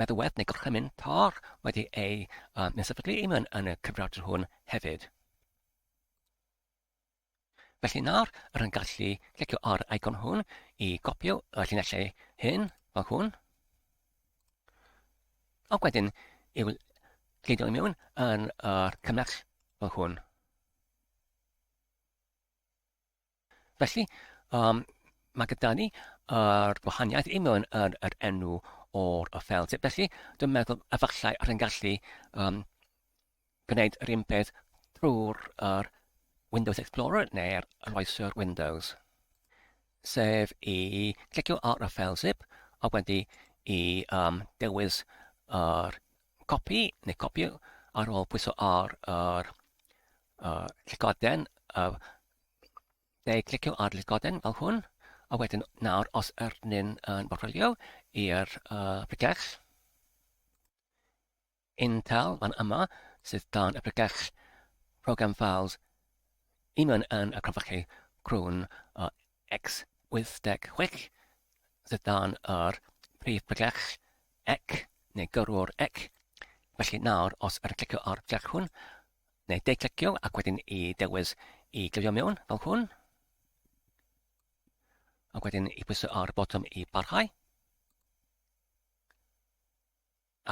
meddalwedd neu gorchymyn tar wedi ei um, sefydlu i mewn yn y cyfrifiadur hwn hefyd. Felly nawr, rwy'n gallu clicio ar yr icon hwn i gopio y llinellau hyn, fel hwn. Ac wedyn i'w gludo i mewn yn yr cymell fel hwn. Felly, um, mae gyda ni yr gwahaniaeth i mewn yn yr enw o'r y ffeil zip. Felly, dwi'n meddwl efallai ar yn gallu um, gwneud yr un peth trwy'r yr Windows Explorer neu'r arloeswr Windows, sef i clicio ar y ffeil zip a wedi i um, dewis yr copi neu copio ar ôl pwyso ar yr uh, llygoden, uh, neu clicio ar llygoden fel hwn, a wedyn nawr os yr ni'n yn bortffolio i'r uh, pregell Intel fan yma sydd dan y pregell Program Files union yn y cromfachu crwn uh, X86 sydd dan yr prif bregell ec neu gyrrwr ec. Felly nawr, os yr clicio ar bregell hwn, neu de-clicio ac wedyn i dewis i glio mewn fel hwn, ac wedyn i pwyso ar y botwm i barhau.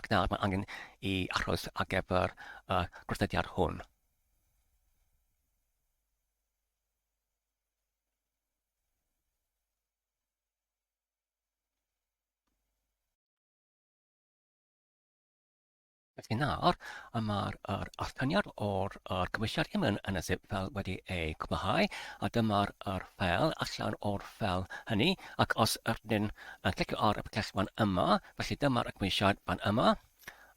Ac nawr mae angen i aros ar gyfer y gwrthodiad hwn. Felly nawr, y mae'r yr alltyniad o'r yr cymwysiad ddim yn, yn y zip fel wedi ei cwblhau, a dyma'r yr ffeil allan o'r ffeil hynny, ac os ydyn yn clicio ar y pecell fan yma, felly dyma'r cymwysiad fan yma,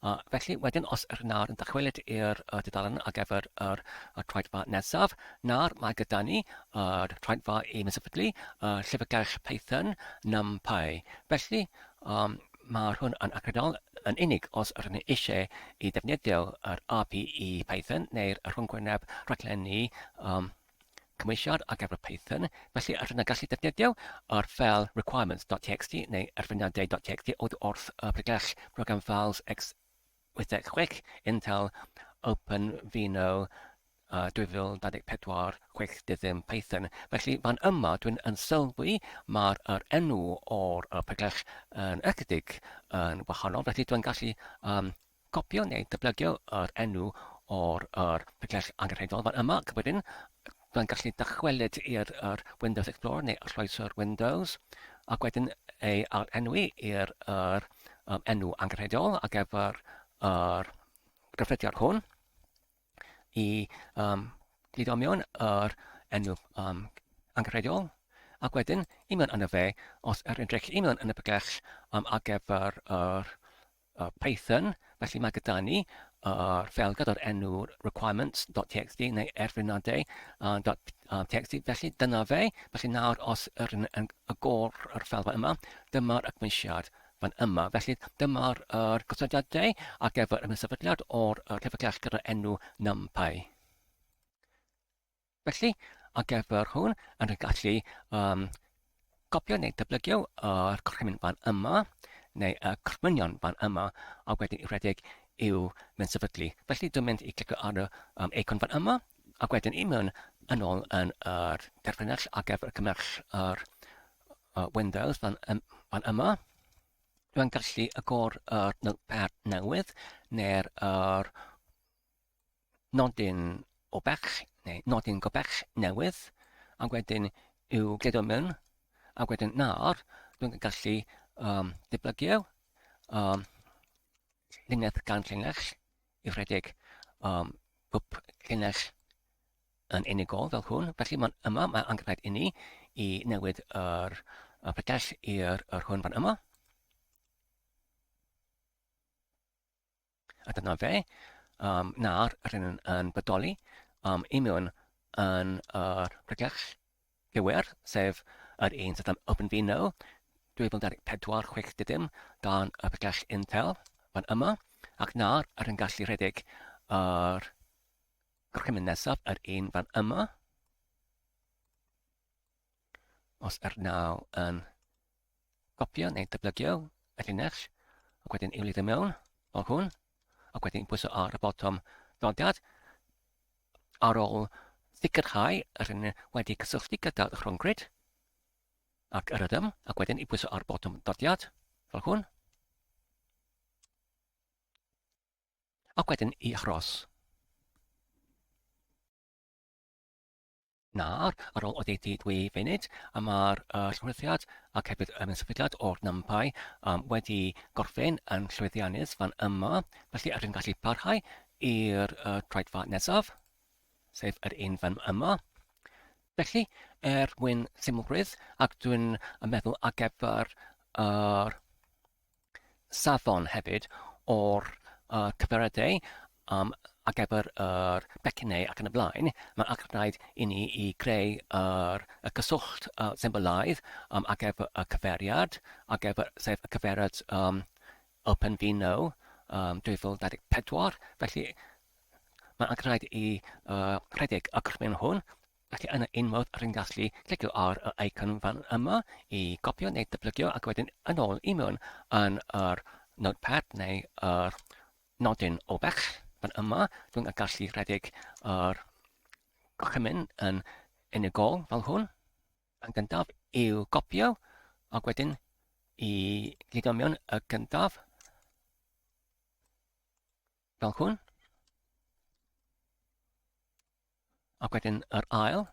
A felly wedyn os yr nawr yn dychwelyd i'r uh, dudalen ar gyfer yr, y troedfa nesaf, nawr mae gyda ni yr troedfa i ymsefydlu y llyfrgell Python NumPy. Felly, um, mae hwn yn acredol yn unig os ydyn ni eisiau i ddefnyddio yr API Python neu'r rhwngwyneb rhaglenni um, cymwysiad ar gyfer Python, felly rydyn ni'n gallu defnyddio yr ffeil requirements.txt neu erfyniadau.txt oddi wrth y pregell Program Files x86 Intel OpenVINO uh, 2024 60 Python. Felly fan yma dwi'n yn sylwi mae'r yr enw o'r y pregell yn ychydig yn wahanol, felly dwi'n gallu um, Copïo neu dyblygu yr enw o'r yr pregell angenrheidiol fan yma, ac wedyn mae'n gallu dychwelyd i'r yr Windows Explorer neu arloeswr Windows, ac wedyn ei ail-enwi i'r yr um, enw angenrheidiol ar gyfer yr gyffrediad hwn i um, gludo mewn yr enw um, angenrheidiol, ac wedyn i mewn yno fe, os yr edrych i mewn yn y pregell um, ar gyfer yr Python, felly mae gyda ni yr ffeil gyda'r enw requirements.txt neu erfynadau.txt, felly dyna fe. Felly nawr os yr yn agor yr ffeil fan yma, dyma'r ymwysiad fan yma. Felly dyma'r yr gosodiadau ar gyfer ymsefydliad o'r llyfrgell gyda'r enw NumPy. Felly, ar gyfer hwn, yn y gallu um, gopio neu dyblygu yr gorchymyn fan yma, neu y gorchmynion fan yma, a wedyn i redeg i'w mynd sefydlu. Felly, dwi'n mynd i clicio ar y um, eicon fan yma, ac wedyn i mewn yn ôl yn yr derfynell ar gyfer cymell yr uh, Windows fan, um, fan yma. Dwi'n gallu agor yr notepad newydd neu'r yr nodyn o bell, neu nodyn go bell newydd, ac wedyn i'w gludo mewn, ac wedyn nawr dwi'n gallu um, dyblygu um, llinell gan llinell i rhedeg um, pob llinell yn unigol fel hwn. Felly mae'n yma, mae angen rhaid i ni i newid yr, y pregell i'r yr hwn fan yma. A dyna fe. Um, nawr, rydyn yn, yn bodoli um, i mewn yn yr pregell gywir, sef yr un sydd am OpenVINO 2024 60 dan y pregell Intel fan yma. Ac nawr, rydyn gallu rhedeg yr gorchymyn nesaf, yr un fan yma. Os er naw yn gopio neu dyblygu y llinell, ac wedyn i'w lido mewn fel hwn, ac wedyn pwyso ar y botwm dodiad, ar ôl sicrhau yr hyn wedi cysylltu gyda'r rhyngrwyd, ac yr ydym, ac wedyn i pwyso ar botwm dodiad, fel hwn, ac wedyn i aros. Nawr, ar ôl oddeutu 2 funud, y mae'r llwythiad ac hefyd y sefydliad o'r NumPy wedi gorffen yn llwyddiannus fan yma, felly rydyn gallu parhau i'r troedfa nesaf, sef yr un fan yma. Felly, er mwyn symlrwydd, ac dwi'n meddwl ar gyfer yr safon hefyd o'r cyfeiriadau ar gyfer yr becynnau ac yn y blaen, mae'n ac rhaid i ni i greu yr, y cyswllt symbolaidd ar gyfer y cyfeiriad, ar gyfer, sef y cyfeiriad OpenVINO 2024. Felly, mae'n ac rhaid i rhedeg y gorchymyn hwn. Felly yna unwaith rwy'n gallu clicio ar y icon fan yma i gopio neu dyblygio ac wedyn yn ôl i mewn yn yr notepad neu yr nodyn o bell fan yma, dwi'n gallu rhedeg yr gorchymyn yn unigol fel hwn. Yn gyntaf i'w gopio ac wedyn i gludo mewn y gyntaf fel hwn. Ac wedyn yr ail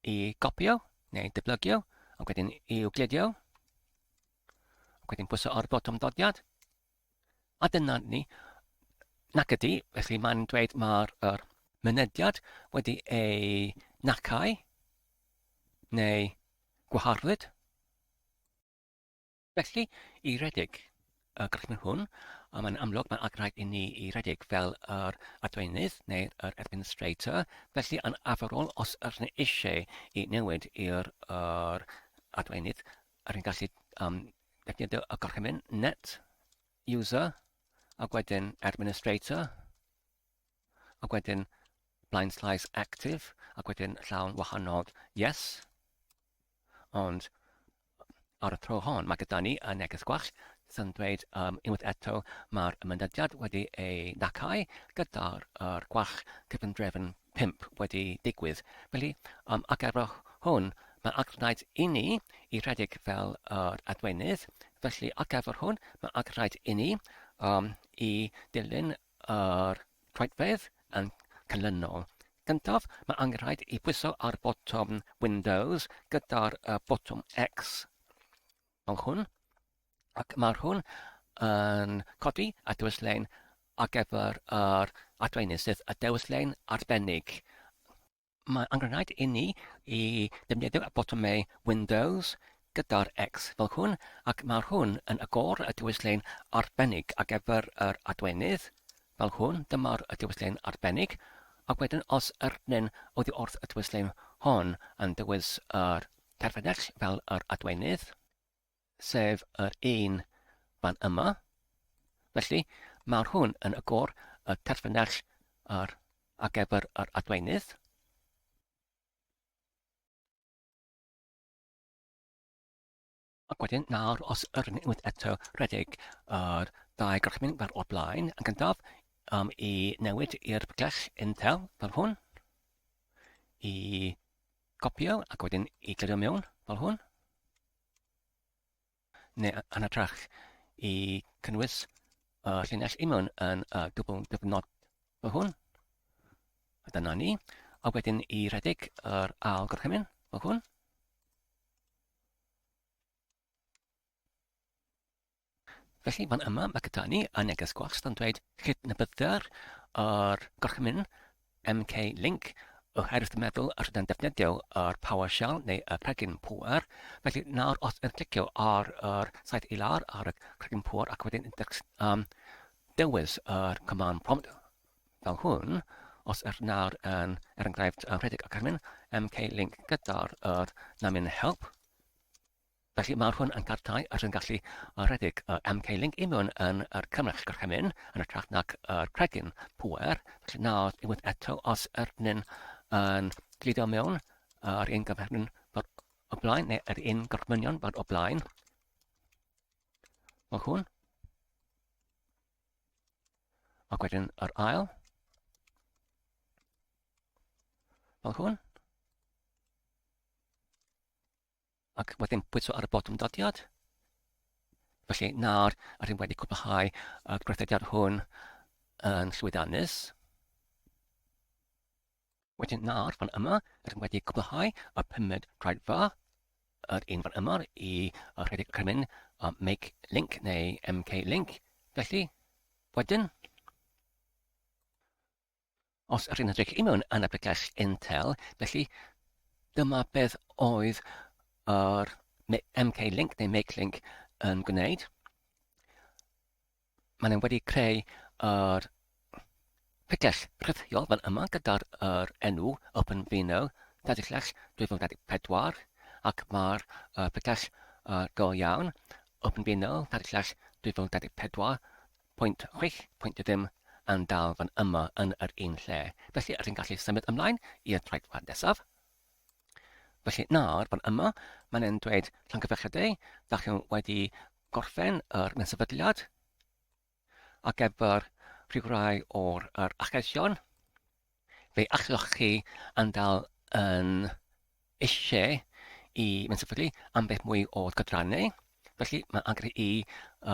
i gopio neu dyblygio, ac wedyn i'w gludio, ac wedyn pwyso ar botwm dodiad. A dyna ni. Nac ydy, felly mae'n dweud mae'r er mynediad wedi ei nacau neu gwaharddwyd. Felly, i redeg y gorchymyn hwn, a mae'n amlwg mae'n rhaid i ni i redeg fel yr adweinydd neu'r administrator, felly yn arferol os ydyn ni eisiau i newid i'r yr adweinydd, rydyn ni'n gallu defnyddio y gorchymyn net user ac wedyn administrator ac wedyn blind slice active ac wedyn llawn wahanol yes. Ond ar y tro hon, mae gyda ni y neges gwall sy'n dweud unwaith eto mae'r mynediad wedi ei nacau gyda'r er gwall cyfundrefn 5 wedi digwydd. Felly, ac efo hwn, mae rhaid i ni i rhedeg fel yr adweinydd. Felly, ac efo'r hwn, mae rhaid i ni i dilyn yr troedfedd yn canlynol. Gyntaf, mae angen rhaid i bwyso ar botwm Windows gyda'r botwm X fel hwn, ac mae'r hwn yn codi a dewislein ar gyfer yr adweinydd, sef y dewislein arbennig. Mae angen rhaid i ni i ddefnyddio y botymau Windows gyda'r X fel hwn, ac mae'r hwn yn agor y dewislen arbennig ar gyfer yr adwenydd, fel hwn, dyma'r dewislen arbennig, ac wedyn os ydyn oddi wrth y dewislen hon yn dewis yr terfynell fel yr adwenydd, sef yr un fan yma. Felly, mae'r hwn yn agor y terfynell ar, ar gyfer yr adweinydd. Ac wedyn, nawr, os yr unwaith eto rhedeg yr ddau gorchymyn fel o'r blaen, yn gyntaf, i newid i'r pregell Intel fel hwn, i gopio ac wedyn i glirio mewn fel hwn. Neu yn hytrach i cynnwys y llinell i mewn yn y dwbl dyfnod fel hwn. A dyna ni. A wedyn i redeg yr ail gorchymyn fel hwn. Felly, fan yma mae gyda ni y neges gwast yn dweud cydnabyddir yr gorchymyn MK link oherwydd dwi'n meddwl yr ydyn defnyddio yr PowerShell neu y cregyn pŵer. Felly nawr os yn clicio ar yr saith i lawr ar y cregyn pŵer ac wedyn dewis yr command prompt fel hwn, os yr nawr yn, er enghraifft, rhedeg y gorchymyn MK link gyda'r yr namin help, Felly mae'r hwn yn cartau a sy'n gallu rhedeg y MK Link i mewn yn yr cymell gorchymyn yn hytrach nag yr cregyn pŵer. Felly nawr unwaith eto os ydyn yn gludo mewn yr un gyfnod fel o blaen neu yr un gorchmynion fel o blaen. Fel hwn. Ac wedyn yr ail. Fel hwn. Ac wedyn pwyso ar y botwm dodiad. Felly nawr rydym wedi cwblhau y gweithrediad hwn yn llwyddiannus. Wedyn nawr fan yma, rydym wedi cwblhau y pumed traedfa, yr un fan yma i rhedeg y cymyn make link neu mk link. Felly, wedyn, os ydych chi'n edrych i mewn yn y pregell Intel, felly dyma beth oedd yr mk link neu make link yn gwneud. Maen nhw wedi creu yr picell rhithiol fan yma gyda'r yr enw OpenVINO 26 2024 ac mae'r uh, picell uh, go iawn OpenVINO 26 2024.6.ddim yn dal fan yma yn yr un lle. Felly, rydyn gallu symud ymlaen i'r traethwad nesaf. Felly nawr, fan yma, mae'n e'n dweud llongyfarchiadau, da chi wedi gorffen yr mensefydliad ar gyfer rhywrai o'r yr achosion. Fe allwch chi yn dal yn eisiau i mensefydlu am beth mwy o gydrannau. Felly mae angen i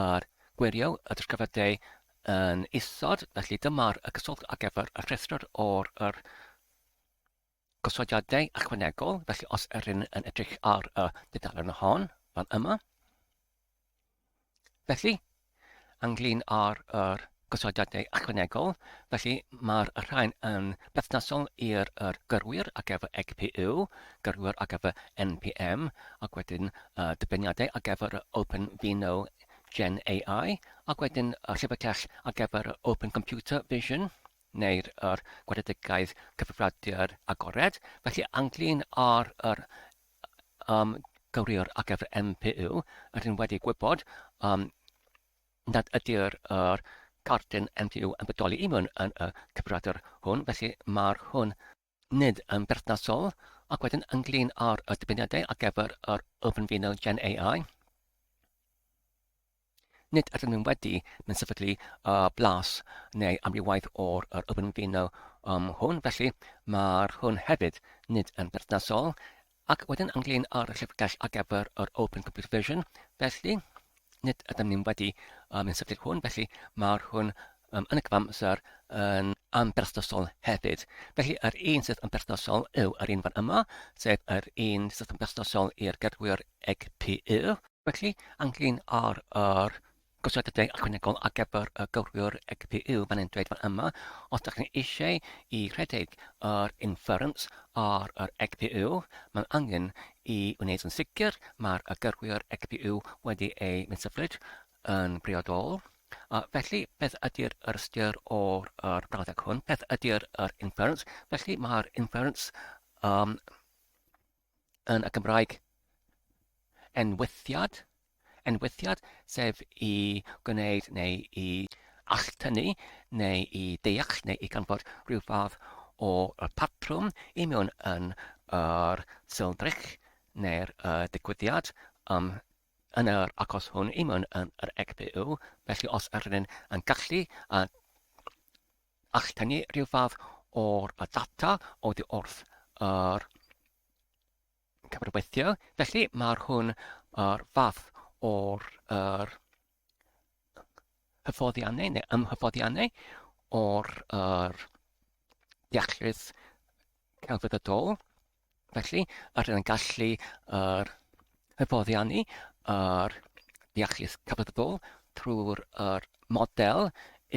yr gwirio y disgrifiadau yn isod. Felly dyma'r cyswllt ar gyfer y rhestr o'r yr Gosodiadau ychwanegol, felly os ydyn yn edrych ar y dudalen hon, fan yma. Felly, ynglyn â'r yr gosodiadau ychwanegol, felly mae'r rhain yn berthnasol i'r yr gyrwyr ar gyfer XPU, gyrwyr ar gyfer NPM, ac wedyn uh, dibyniadau ar gyfer OpenVINO Gen AI, ac wedyn y llyfrgell ar gyfer Open Computer Vision, neu'r yr gweledigaeth cyfrifiadur agored, felly ynglyn â'r yr um, gyrwyr ar gyfer MPU, rydyn wedi gwybod um, nad ydy'r yr cardyn MPU yn bodoli i mewn yn y cyfrifiadur hwn, felly mae'r hwn nid yn berthnasol, ac wedyn ynglyn â'r y dibyniadau ar gyfer yr OpenVINO Gen AI. Nid ydyn nhw wedi mynd sefydlu uh, blas neu amrywaith o'r yr OpenVINO um, hwn, felly mae'r hwn hefyd nid yn berthnasol. Ac wedyn ynglyn â'r llyfrgell ar gyfer yr Open Computer Vision, felly nid ydym ni'n wedi um, mynd sefydlu hwn, felly mae'r hwn um, yn y cyfamser yn anberthnasol hefyd. Felly yr un sydd yn berthnasol yw yr un fan yma, sef yr un sydd yn berthnasol i'r gyrwyr XPU. Felly, ynglyn â'r yr gosodiadau ychwanegol ar gyfer y gyrwyr XPU, mae'n e'n dweud fan yma, os ydych chi'n eisiau i rhedeg yr inference ar yr XPU, mae'n angen i wneud yn sicr mae'r y gyrwyr XPU wedi ei mynsyfryd yn briodol. A felly, beth ydy'r yr ystyr o'r yr brawddeg hwn? Beth ydy'r yr inference? Felly, mae'r inference um, yn y Gymraeg enwythiad, enwythiad, sef i gwneud neu i alltynnu neu i deall neu i ganfod rhyw fath o patrwm i mewn yn yr sylddrych neu'r digwyddiad um, yn yr achos hwn i mewn yn yr XPU. Felly os ydyn yn gallu alltynnu rhyw fath o'r data oddi wrth yr cyfarweithio. Felly mae'r hwn yr fath o'r yr hyfforddiannau neu ymhyfforddiannau o'r yr deallus celfyddydol. Felly, rydyn yn gallu yr hyfforddiannu yr deallus cyfyddol trwy'r yr model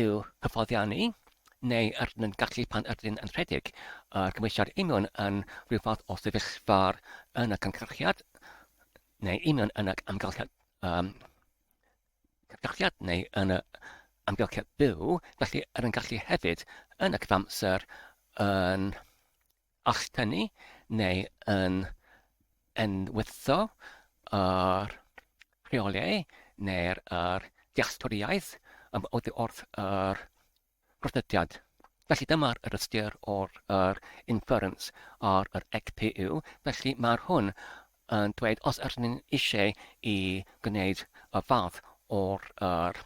i'w hyfforddiannu, neu rydyn yn gallu pan ydyn yn rhedeg yr cymhwysiad union yn rhyw fath o sefyllfa'r yn y cynhyrchiad, neu union yn y amgylchiad um, cynhyrchiad neu yn y amgylchiad byw, felly rydyn yn gallu hefyd yn y cyfamser yn alltynnu neu yn enwytho yr rheoliau neu'r yr dealltwriaeth oddi wrth yr gwrthodiad. Felly dyma'r yr ystyr o'r yr inference ar yr XPU. Felly mae'r hwn yn dweud os ydyn ni'n eisiau i gwneud y fath o'r yr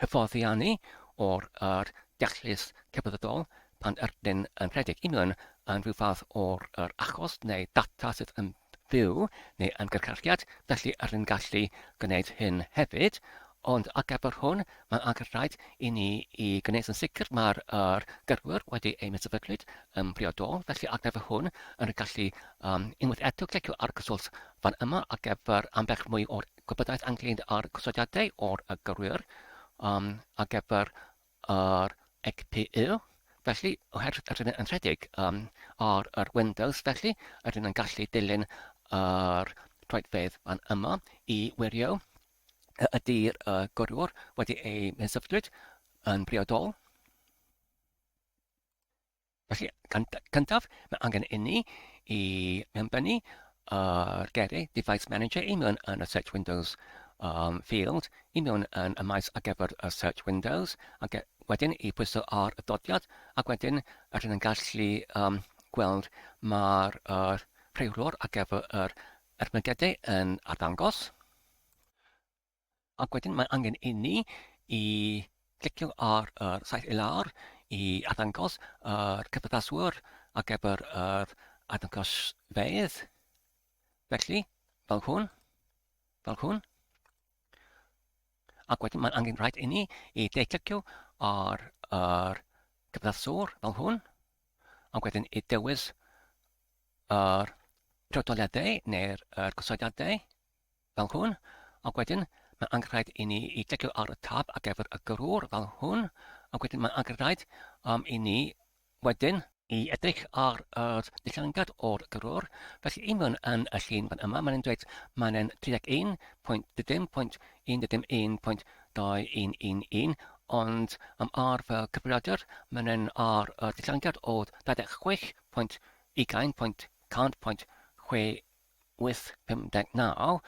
hyfforddiannu o'r yr deallus celfyddydol pan ydyn yn rhedeg union yn rhyw fath o'r yr achos neu data sydd yn fyw neu yn gyrcarchiad, felly ydyn gallu gwneud hyn hefyd, Ond ar gyfer hwn, mae'n angenrhaid i ni i gwneud yn sicr mae'r yr gyrwyr wedi eu sefydlwyd yn briodol, felly ar gyfer hwn, yn gallu um, unwaith eto clicio ar y cyswllt fan yma ar gyfer ambell mwy o'r gwybodaeth ynglyn â'r gosodiadau o'r y gyrwyr um, ar gyfer yr XPU. Felly, oherwydd rydyn yn rhedeg um, ar yr Windows, felly rydyn yn gallu dilyn yr troedfedd fan yma i wirio ydy'r uh, gyrrwr wedi ei sefydlwyd yn briodol. Felly, cyntaf, mae angen inni i mewnbynnu yr geiriau Device Manager i mewn yn y Search Windows um, field, i mewn yn y maes ar gyfer y Search Windows, ac wedyn i pwyso ar y dodiad, ac wedyn rydyn yn gallu um, gweld mae'r uh, rheolwr ar gyfer yr ermygedau yn arddangos. Ac wedyn mae angen inni i glicio ar yr saeth i lawr i arddangos yr cyfaddaswr ar gyfer yr arddangosfeydd. Felly, fel hwn, fel hwn. Ac wedyn mae angen rhaid inni i de-clicio ar yr cyfaddaswr fel hwn. Ac wedyn i dewis yr priodoliadau neu'r gosodiadau fel hwn, ac wedyn mae angenrhaid i ni i glicio ar y tab ar gyfer y gyrrwr fel hwn, ac wedyn mae angenrhaid um, i ni wedyn i edrych ar yr dillangad o'r gyrrwr. Felly i mewn yn y llun fan yma, mae'n dweud mae'n 31.dim.1.1.2111, ond um, ar fy cyfrifiadur, mae'n ar y dillangad o 26.20.100.6 859.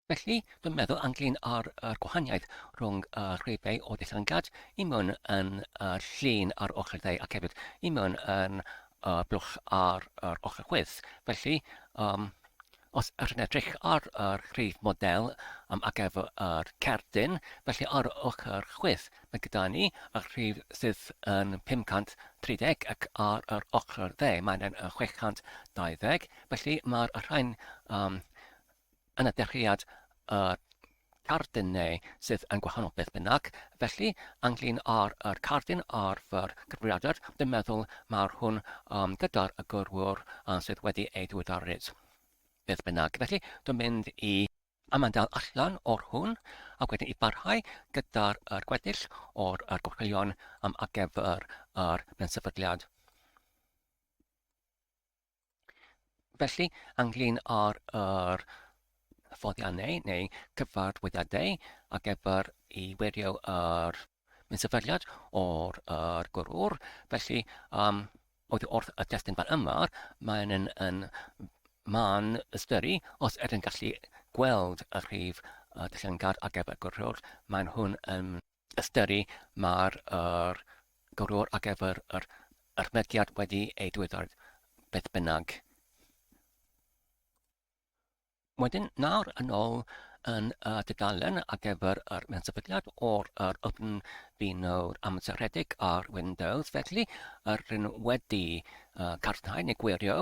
Felly, dwi'n meddwl ynglyn â'r yr gwahaniaeth rhwng y rhifau o dillangad i mewn yn y llun ar ochr dde ac hefyd i mewn yn y blwch ar yr ochr chwith. Felly, um, os ydych yn edrych ar yr rhif model um, ac efo yr cerdyn, felly ar y ochr chwith mae gyda ni y rhif sydd yn 530 ac ar yr ochr dde mae'n 620. Felly mae'r rhain um, yn y dechreuad y cardyn neu sydd yn gwahanol beth bynnag. Felly, ynglyn â'r yr cardyn ar fy cyfrifiadur, dwi'n meddwl mae'r hwn um, gyda'r y gyrwyr uh, sydd wedi ei ddiweddaru beth bynnag. Felly, dwi'n mynd i ymadael allan o'r hwn ac wedyn i barhau gyda'r yr gweddill o'r yr gorchwylion um, ar gyfer yr mensefydliad. Felly, ynglyn â'r yr ffoddiannau neu cyfarwyddiadau ar gyfer i wirio yr sefydliad o'r yr gwrwr, felly um, oddi wrth y testun fan yma, mae'n yn, yn man ystyru os ydyn gallu gweld y rhif uh, dillangad ar gyfer gwrwr, mae'n hwn yn ystyru mae'r yr gyrrwr ar gyfer yr yrmediad wedi ei ddiweddar beth bynnag. Wedyn, nawr yn ôl yn y dudalen ar gyfer yr mewn o'r yr OpenVINO amseredig ar Windows, felly yr un wedi uh, cadarnhau neu gwirio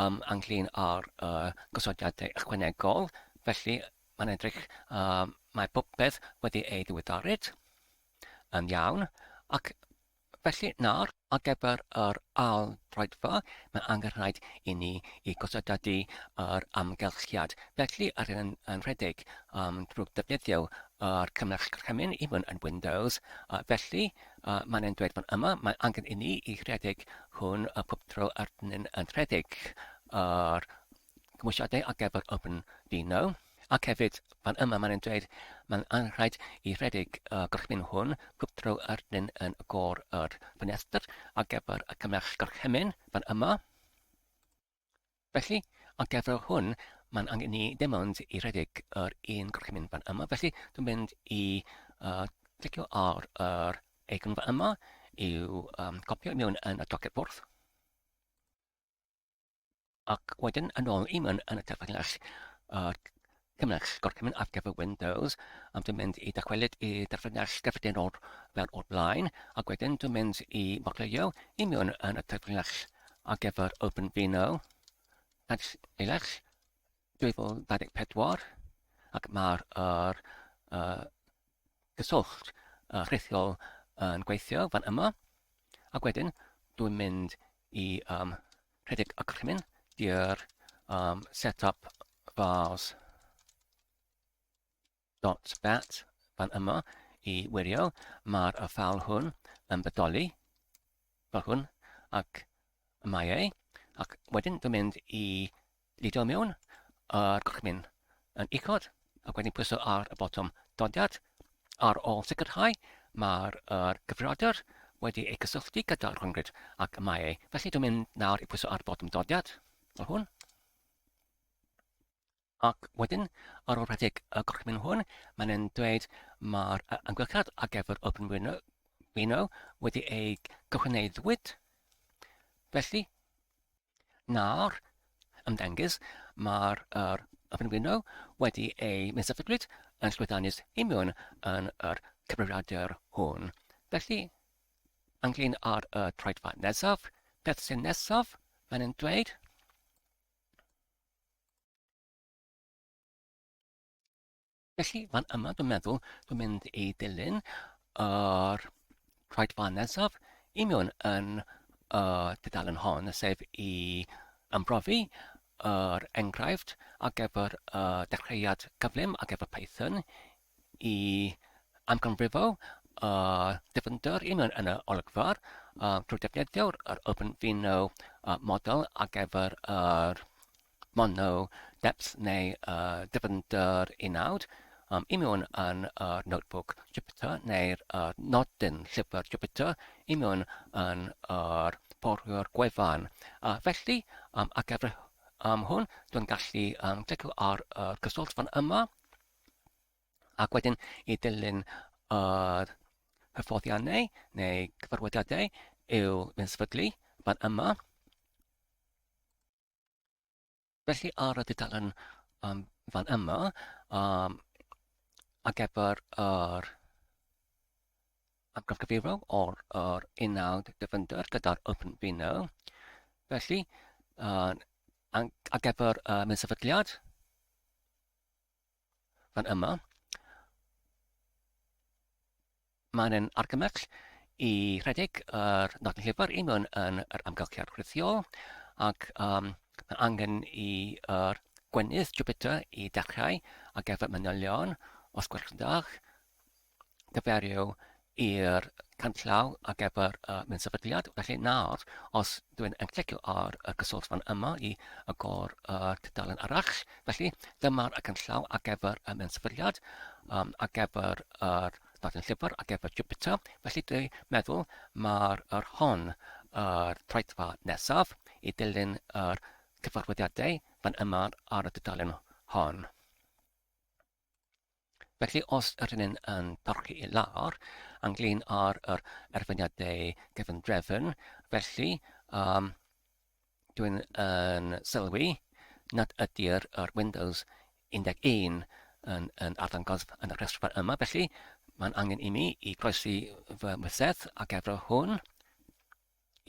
um, ynglyn â'r uh, gosodiadau ychwanegol, felly Mae'n edrych, uh, mae popeth wedi ei ddiweddaru yn iawn, ac felly nawr ar gyfer yr ail droedfa, mae angen rhaid i ni i gosodadu yr amgylchiad. Felly, yr yn, yn rhedeg um, drwy defnyddio yr cymell gorchymyn i mewn yn Windows. Uh, felly, uh, mae'n yn dweud fan yma, mae angen i ni i rhedeg hwn y pob tro yr yn, yn rhedeg yr cymwysiadau ar gyfer OpenVINO, ac hefyd fan yma mae'n dweud mae'n anrhaid i rhedeg y gorchymyn hwn pob tro ydyn yn agor yr ffenestr ar gyfer y cymell gorchymyn fan yma. Felly, ar gyfer hwn, mae'n angen ni dim ond i rhedeg yr un gorchymyn fan yma. Felly, dwi'n mynd i uh, clicio ar yr eicon fan yma i'w um, copio mewn yn y docet bwrdd. Ac wedyn yn ôl i mewn yn y terfynell uh, cymell gorchymyn ar gyfer Windows, a dwi'n mynd i dychwelyd i derfynell gyffredinol fel o'r blaen, ac wedyn dwi'n mynd i modleuo i mewn yn y terfynell ar gyfer OpenVINO, Eilell 2024, ac mae'r er, uh, gyswllt rhithiol yn gweithio fan yma. Ac wedyn, dwi'n mynd i um, rhedeg y gorchymyn dir um, setup vars dot bat fan yma i wirio mae'r y ffeil hwn yn bodoli fel hwn ac y mae e ac wedyn dwi'n mynd i lido mewn yr gorchymyn yn uchod ac wedyn pwyso ar y botwm dodiad ar ôl sicrhau mae'r yr cyfrifiadur wedi ei cysylltu gyda'r rhyngrwyd ac y mae e. Felly dwi'n mynd nawr i pwyso ar y botwm dodiad fel hwn. Ac wedyn, ar ôl rhedeg y gorchymyn hwn, mae'n yn dweud mae'r amgylchiad ar gyfer OpenVINO wedi ei gychwyneiddwyd. Felly, nawr, ymddengys, mae'r yr OpenVINO wedi ei mensefydlwyd yn llwyddiannus i mewn yn yr cyfrifiadur hwn. Felly, ynglyn â'r y troedfa nesaf, beth sy'n nesaf, mae'n yn dweud, Felly, fan yma, dwi'n meddwl, dwi'n mynd i dilyn yr rhaid fan nesaf i mewn yn y tudalen hon, sef i ymbrofi yr enghraifft ar gyfer y dechreuad cyflym ar gyfer Python i amcangyfrifo y dyfnder i mewn yn y olygfa trwy defnyddio'r yr OpenVINO model ar gyfer yr mono depth neu y dyfnder unawd um, i mewn yn yr notebook Jupyter neu'r uh, nodyn llyfr Jupyter i mewn yn yr porwr gwefan. Felly, um, ar gyfer um, hwn, dwi'n gallu um, clicio ar y cyswllt fan yma ac wedyn i ddilyn yr hyfforddiannau neu cyfarwyddiadau i'w sefydlu fan yma. Felly ar y dudalen um, fan yma, um, ar gyfer yr amgylchyfrifol o'r yr unawd dyfynder gyda'r OpenVINO. Felly, uh, ar gyfer uh, mewn sefydliad, fan yma, mae'n yn argymell i rhedeg yr nodyn llyfr i mewn yn yr amgylchiad rhithiol ac um, mae angen i yr gwenydd Jupyter i dechrau ar gyfer manylion os gwelwch yn dda gyfeirio i'r canllaw ar gyfer y mewn sefydliad. Felly nawr, os dwi'n yn clicio ar y cyswllt fan yma i agor y tudalen arall, felly dyma'r y canllaw ar gyfer y mewn sefydliad, um, ar gyfer yr nodyn llyfr, ar gyfer Jupyter. Felly dwi'n meddwl mae'r yr hon yr troedfa nesaf i dilyn yr cyfarwyddiadau fan yma ar y tudalen hon. Felly, os ydyn ni'n yn parchu i lawr ynglyn â'r yr erfyniadau cyfundrefn, felly um, dwi'n yn sylwi nad ydy'r yr Windows 11 yn, yn arddangos yn y rhestr yma, felly mae'n angen i mi i groesi fy mysedd ar gyfer hwn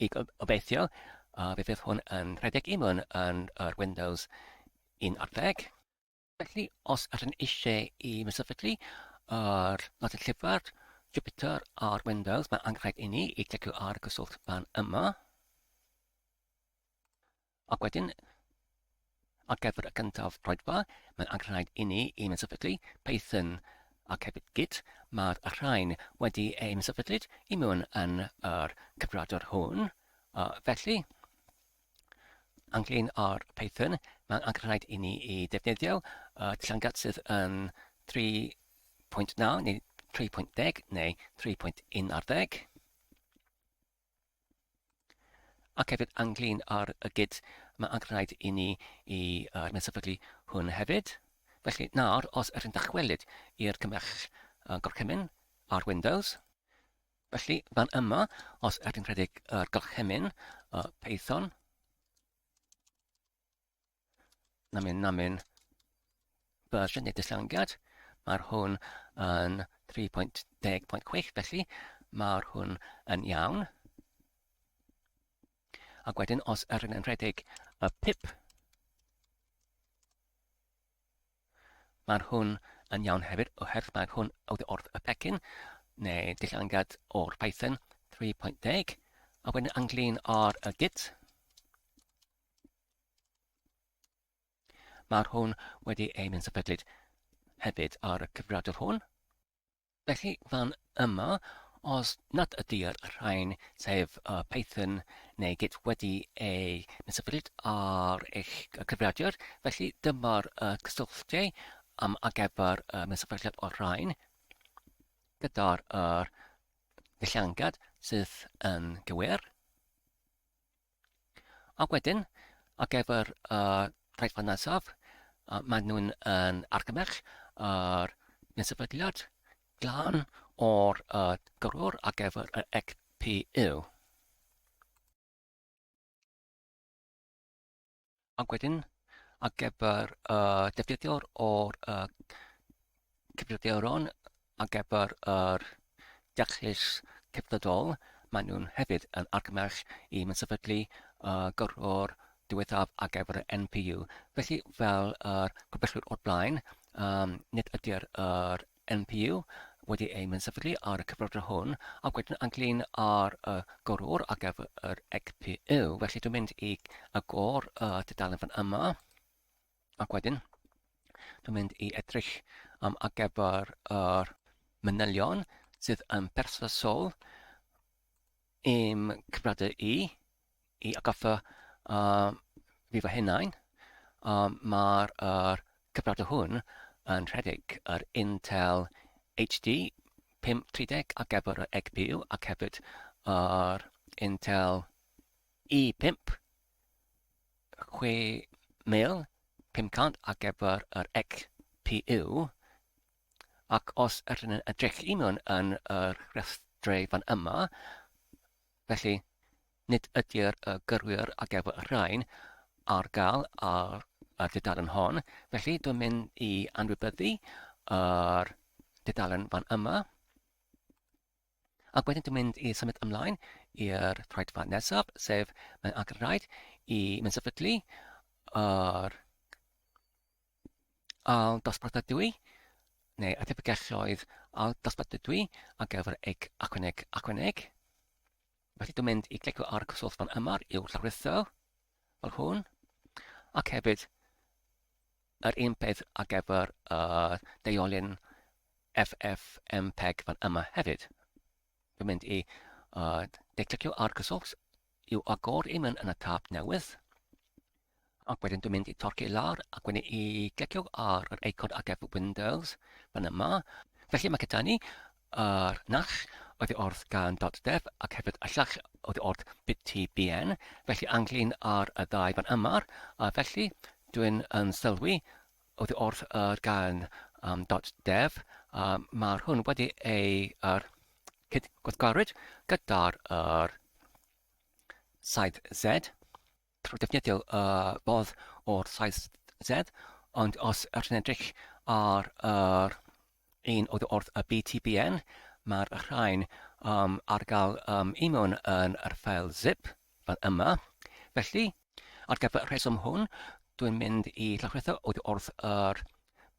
i gobeithio a fe fydd hwn yn rhedeg i mewn yn yr Windows 11. Felly, os ydyn eisiau i sefydlu yr nodyn llyfr Jupyter ar Windows, mae angenrhaid i ni i clicio ar y cyswllt fan yma. Ac wedyn, ar gyfer y gyntaf troedfa, mae'n angenrhaid i ni i sefydlu Python ac hefyd Git. Mae'r rhain wedi eu sefydlu i mewn yn yr cyfrifiadur hwn. Felly, Ynglyn â'r Python, mae'n angenrhaid i ni i defnyddio y dillangad sydd yn 3.9 neu 3.10 neu 3.11. Ac hefyd ynglyn â'r y Git, mae angenrhaid i ni i uh, sefydlu hwn hefyd. Felly nawr, os ydych chi'n dychwelyd i'r cymell uh, gorchymyn ar Windows, Felly, fan yma, os ydych chi'n rhedeg yr gorchymyn uh, Python, namyn namyn version neu dislangiad, mae'r hwn yn 3.10.6, felly mae'r hwn yn iawn. Ac wedyn, os ydych yn rhedeg y pip, Mae'r hwn yn iawn hefyd oherwydd mae hwn oddi wrth y pecyn neu dillangad o'r Python 3.10 a wedyn ynglyn â'r y Git mae'r hwn wedi ei mynd sefydlyd hefyd ar y cyfrifiadur hwn. Felly, fan yma, os nad ydy'r rhain, sef y Python neu Git wedi ei sefydlu ar eich cyfrifiadur, felly dyma'r cysylltiau am ar gyfer y sefydliad o'r rhain gyda'r yr dillangad sydd yn gywir. Ac wedyn, ar gyfer y rhaidfa nesaf, maen nhw'n yn argymell yr sefydliad glân o'r gyrrwr ar gyfer y XPU. Ac wedyn, ar gyfer y defnyddiwr o'r cyfrifiaduron ar gyfer yr deallus cyfnodol, maen nhw'n hefyd yn argymell i sefydlu y gyrrwr diwethaf ar gyfer y NPU. Felly, fel yr crybwyllwyd o'r blaen, um, nid ydy'r yr NPU wedi ei sefydlu ar y cyfrifiadur hwn, ac wedyn ynglyn â'r y gyrrwr ar gyfer yr XPU. Felly dwi'n mynd i agor y tudalen fan yma, ac wedyn dwi'n mynd i edrych am ar gyfer yr manylion sydd yn berthnasol i'm cyfrifiadur i, i atgoffa uh, fi fy hunain. Um, Mae'r er cyfrifiadur hwn yn rhedeg yr Intel HD 530 ar gyfer y XPU ac hefyd yr Intel i5 6500 ar gyfer yr XPU, ac os ydyn yn edrych i mewn yn yr rhestr fan yma, felly nid ydy'r gyrwyr ar gyfer y rhain ar gael ar y dudalen hon, felly dwi'n mynd i anwybyddu yr dudalen fan yma. Ac wedyn dwi'n mynd i symud ymlaen i'r troedfa nesaf, sef mae'n angenrhaid i mynd sefydlu yr ail dosbarthadwy, neu y tebygelloedd ail dosbarthadwy ar gyfer eich achwaneg achwaneg. Felly dwi'n mynd i clicio ar y cyswllt fan yma i'w llawrytho, fel hwn, ac hefyd yr un peth ar gyfer y deuolyn FFmpeg fan yma hefyd. Dwi'n mynd i uh, de-clicio ar cyswllt i'w agor i mewn yn y tab newydd. Ac wedyn dwi'n mynd i torci lawr ac wedyn i glicio ar yr eicon ar gyfer Windows fan yma. Felly mae gyda ni yr naill oddi wrth gan .dev ac hefyd y llall oddi wrth bit.tbn. Felly anglyn ar y ddau fan yma, a felly dwi'n yn sylwi oddi wrth yr gan um, .dev, um, mae'r hwn wedi ei er, cyd-gweithgarwyd gyda'r er, 7Z trwy defnyddio y fodd o'r 7Z, ond os ydych yn edrych ar yr un oddi wrth y BTBN, mae'r rhain um, ar gael um, i mewn yn yr ffeil zip fan yma. Felly, ar gyfer y rheswm hwn, dwi'n mynd i llawrytho oddi wrth yr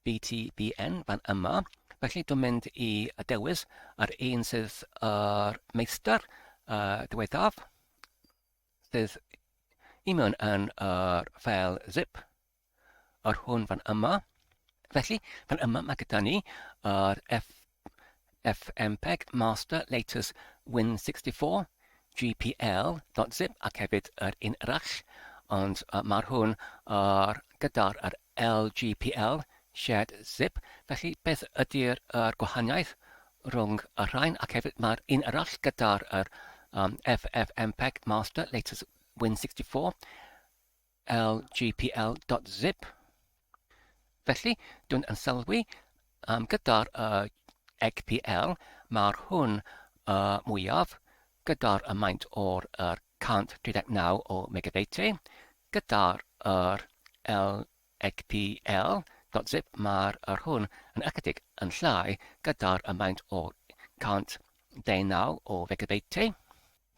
BTBN fan yma. Felly, dwi'n mynd i dewis yr un sydd yr meistr uh, diweddaf, sydd i mewn yn yr ffeil zip, yr hwn fan yma. Felly, fan yma mae gyda ni yr F, FMPEG Master Latest Win64 gpl.zip ac hefyd yr un arall, ond uh, mae'r hwn ar, gyda'r yr LGPL shared zip. Felly, beth ydy'r er gwahaniaeth rhwng y rhain ac hefyd mae'r un arall gyda'r yr, um, FFmpeg Master Latest Win64 lgpl.zip. Felly, dwi'n yn sylwi um, gyda'r uh, XPL, mae'r hwn uh, mwyaf gyda'r y maint o'r er 139 o megabeitau, gyda'r yr lxpl.zip mae'r yr hwn yn ychydig yn llai gyda'r y maint o 119 o fegabeitau.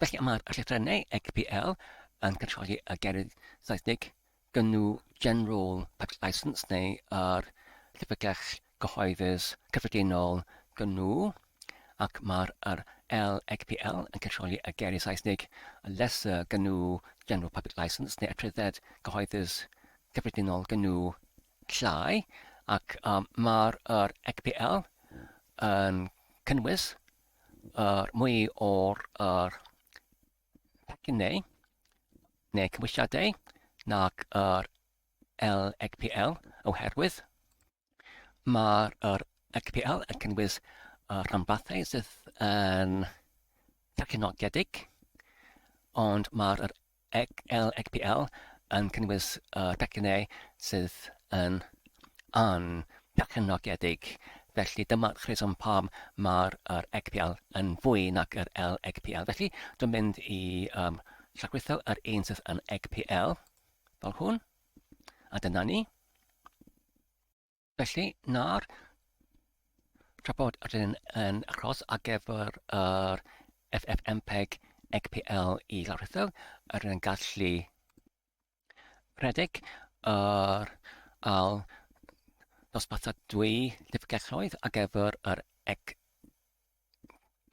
Felly mae'r llythrennau XPL yn cynrychioli y geiriau Saesneg GNU General Public License neu yr Llyfrgell gyhoeddus cyffredinol GNU, ac mae'r yr LXPL yn cynrychioli y geiriau Saesneg Lesser GNU General Public License neu y trwydded gyhoeddus cyffredinol GNU llai, ac um, mae'r yr XPL yn cynnwys yr mwy o'r yr pecynnau neu cymwysiadau nag yr LXPL oherwydd mae'r yr XPL yn cynnwys y rhanbarthau sydd yn perchenogedig, ond mae'r yr LXPL yn cynnwys y pecynnau sydd yn anperchenogedig. Felly dyma'r rheswm pam mae'r yr XPL yn fwy nag yr LXPL. Felly dwi'n mynd i um, llawrlwytho yr un sydd yn XPL fel hwn. A dyna ni. Felly, nawr, tra bod rydyn yn achos ar gyfer yr FFmpeg XPL i lawrlwytho, rydyn yn gallu rhedeg yr al dosbarthadwy llyfrgelloedd ar gyfer yr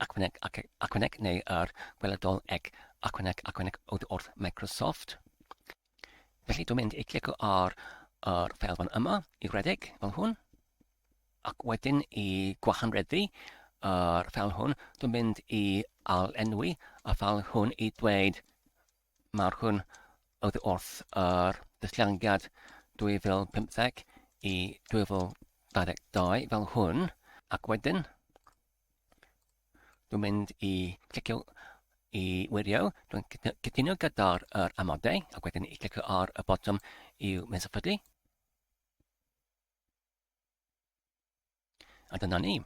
Acweneg ac Acweneg neu yr gweledol ec Acweneg Acweneg oddi wrth Microsoft. Felly dwi'n mynd i clicio ar yr ffeil fan yma i redeg fel hwn ac wedyn i gwahanreddu yr ffeil hwn dwi'n mynd i ail-enwi y ffeil hwn i dweud mae'r hwn oddi wrth yr dylluangiad 2015 i 2022 fel hwn, ac wedyn dwi'n mynd i clicio i wirio, dwi'n cytuno gyda'r yr amodau, ac wedyn i clicio ar y botwm i'w meddylfrydu. A dyna ni.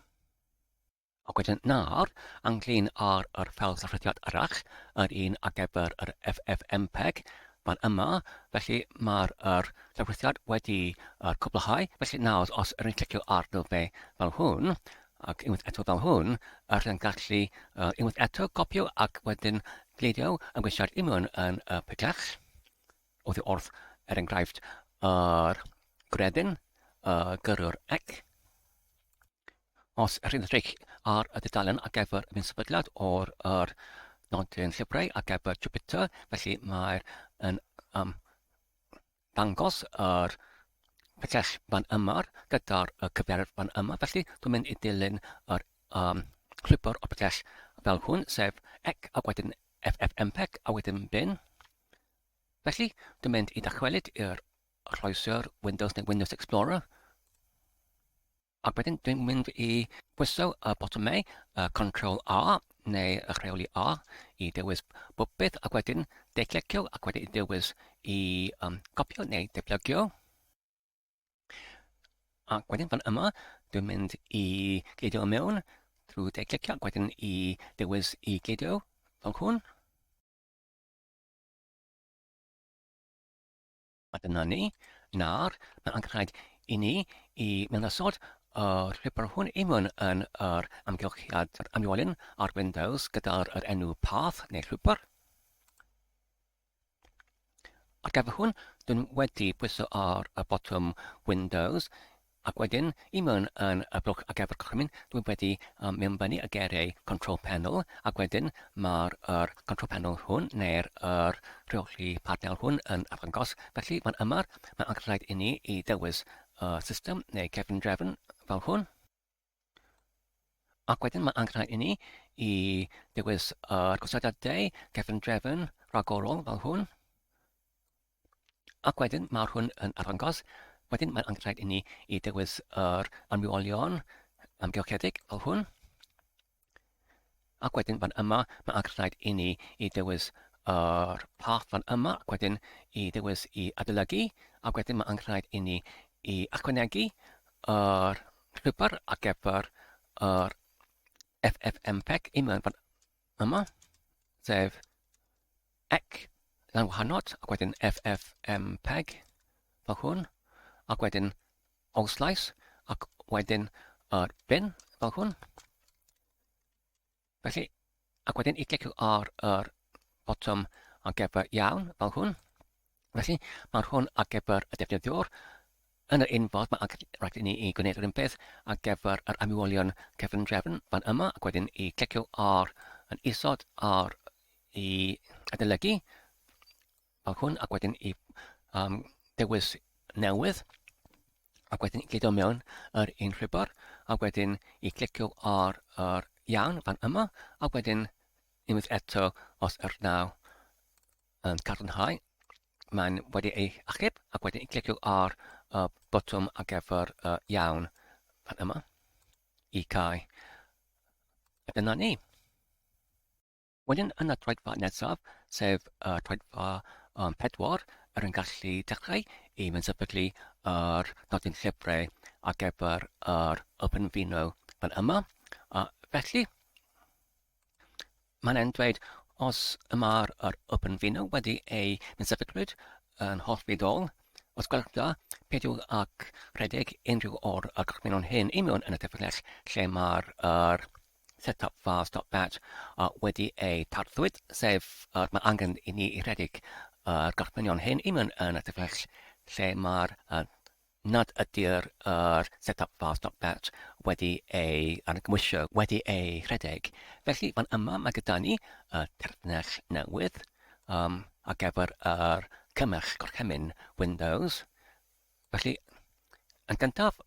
Ac wedyn nawr, ynglyn â'r yr ffeil safrediad arall, yr un ar gyfer yr FFmpeg, fan yma, felly mae'r yr llawrythiad wedi yr cwblhau, felly nawr os yr yn clicio arno fe fel hwn, ac unwaith eto fel hwn, yr yn gallu uh, unwaith eto copio ac wedyn gleidio y gwysiad i mewn yn y picell, oddi wrth, er enghraifft, yr gredyn, y gyrrwr ec, Os ydych chi'n edrych ar y dudalen ar gyfer y sefydliad o'r yr nodyn llyfrau ar gyfer Jupyter, felly mae'r yn um, dangos yr pellell fan yma gyda'r y cyfeiriad fan yma, felly dwi'n mynd i dilyn yr um, llwybr o'r pellell fel hwn, sef ec a wedyn ffmpeg a wedyn bin. Felly, dwi'n mynd i ddychwelyd i'r rhoeswr Windows neu Windows Explorer. Ac wedyn dwi'n mynd i bwyso y botymau y Ctrl A neu y rheoli A i dewis bob beth ac wedyn de-clicio ac wedyn i dewis i um, copio neu deblygio. Ac wedyn fan yma dwi'n mynd i gleidio mewn drwy de-clicio ac wedyn i dewis i gleidio fel hwn. A dyna ni. Nawr, mae'n angenrhaid i ni i mewnosod yr llwybr hwn i mewn yn yr amgylchiad amrywiolyn ar Windows gyda'r yr enw path neu llwybr. Ar gyfer hwn, dyn wedi pwyso ar y botwm Windows Ac wedyn, i mewn yn y blwch ar gyfer gorchymyn, dwi wedi um, mewnbynnu y geiriau Control Panel, ac wedyn mae'r er Control Panel hwn, neu'r er rheoli panel hwn yn arddangos. Felly, fan yma, mae angen rhaid i ni i ddewis y system neu cefn-drefn fel hwn. Ac wedyn mae angen rhaid i ni i ddewis yr gosodiadau cefn-drefn rhagorol fel hwn. Ac wedyn mae'r hwn yn arddangos. Wedyn mae'n angenrhaid i ni i dewis yr amrywiolion amgylchedig fel hwn. Ac wedyn fan yma mae angenrhaid i ni i dewis yr path fan yma ac wedyn i dewis i adolygu ac wedyn mae angenrhaid i ni i ychwanegu yr llwybr ar gyfer yr FFmpeg i mewn fan yma, sef ec lan wahanot, ac wedyn ffmpeg fel hwn, ac wedyn allslice, ac wedyn yr bin fel hwn. Felly, ac wedyn i clicio ar yr botwm ar gyfer iawn fel hwn. Felly, mae'r hwn ar gyfer y defnyddiwr. Yn yr un ffordd, mae rhaid i ni i gwneud yr un peth ar gyfer yr amrywiolion cyfundrefn fan yma, ac wedyn i clicio ar yn isod ar i adolygu fel hwn, ac wedyn i um, dewis newydd, ac wedyn i gludo mewn yr un llwybr, ac wedyn i clicio ar yr iawn fan yma, ac wedyn unwaith eto os yr naw yn cadarnhau, Mae'n wedi ei achub ac wedyn clicio ar y botwm ar gyfer y iawn fan yma i cau. A dyna ni. Wedyn yn y troedfa nesaf, sef y troedfa um, 4, yr yn gallu dechrau i mynd sefydlu yr nodyn llyfrau ar gyfer yr OpenVINO fan yma. A felly, Mae'n e'n dweud os y mae'r yr OpenVINO wedi ei sefydlwyd yn hollfudol, os gwelwch dda, peidiwch ag rhedeg unrhyw o'r y gorchmynion hyn i mewn yn y tefyllell lle mae'r yr setup files.bat wedi ei tarddwyd, sef yr mae angen i ni i rhedeg yr gorchmynion hyn i mewn yn y tefyllell lle mae'r nad ydy'r yr setup files.bat wedi ei argymwysio, wedi ei rhedeg. Felly, fan yma mae gyda ni y terfynell newydd um, ar gyfer yr cymell gorchymyn Windows. Felly, yn gyntaf,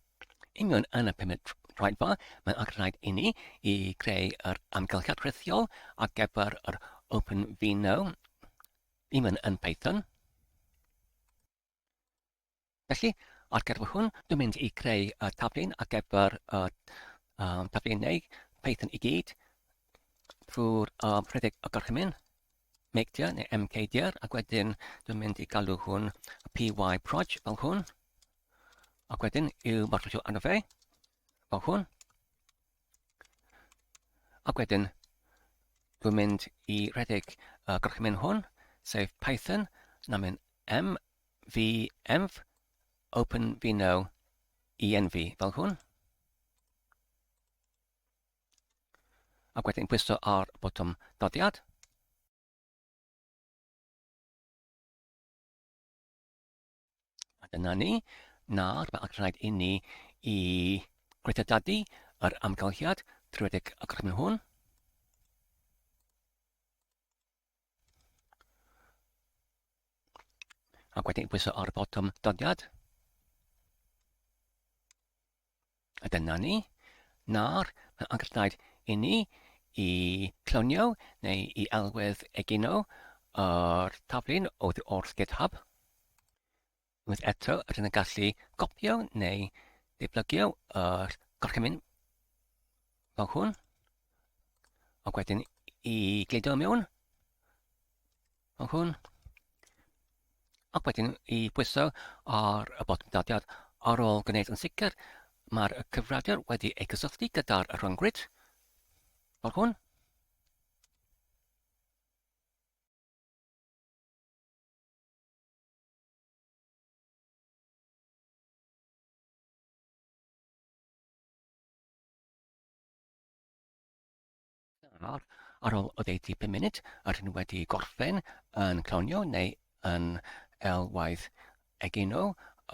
union yn y pumed rhaidfa, mae'n rhaid i ni i greu yr amgylchiad rhithiol ar gyfer yr OpenVINO union yn Python. Felly, ar gyfer hwn, dwi'n mynd i creu y taflen ar gyfer y um, taflennau Python i gyd trwy'r um, rhedeg y gorchymyn mkdir neu mkdir ac wedyn dwi'n mynd i galw hwn pyproj fel hwn ac wedyn i'w marcio arno fe fel hwn ac wedyn dwi'n mynd i rhedeg y gorchymyn hwn sef python na mynd m V env open vino env fel hwn. Ac wedyn pwyso ar botwm doddiad. A dyna ni. Nawr mae rhaid i ni i gweithredu yr amgylchiad trwy redeg y gorchymyn hwn. Ac wedyn pwyso ar y botwm dodiad. A dyna ni. Nawr, mae'n angenrhaid i ni i clonio neu i elwedd egino yr taflun oddi wrth GitHub. Unwaith eto, rydyn yn gallu copio neu ddeblygio yr gorchymyn fel hwn. Ac wedyn i gludo mewn fel hwn. Ac wedyn i pwyso ar y botwm dadiad ar ôl gwneud yn sicr mae'r cyfrifiadur wedi ei gysylltu gyda'r rhyngrwyd fel hwn. Nawr, ar ôl oddeutu 5 munud, yr hyn wedi gorffen yn clonio neu yn elwaith egino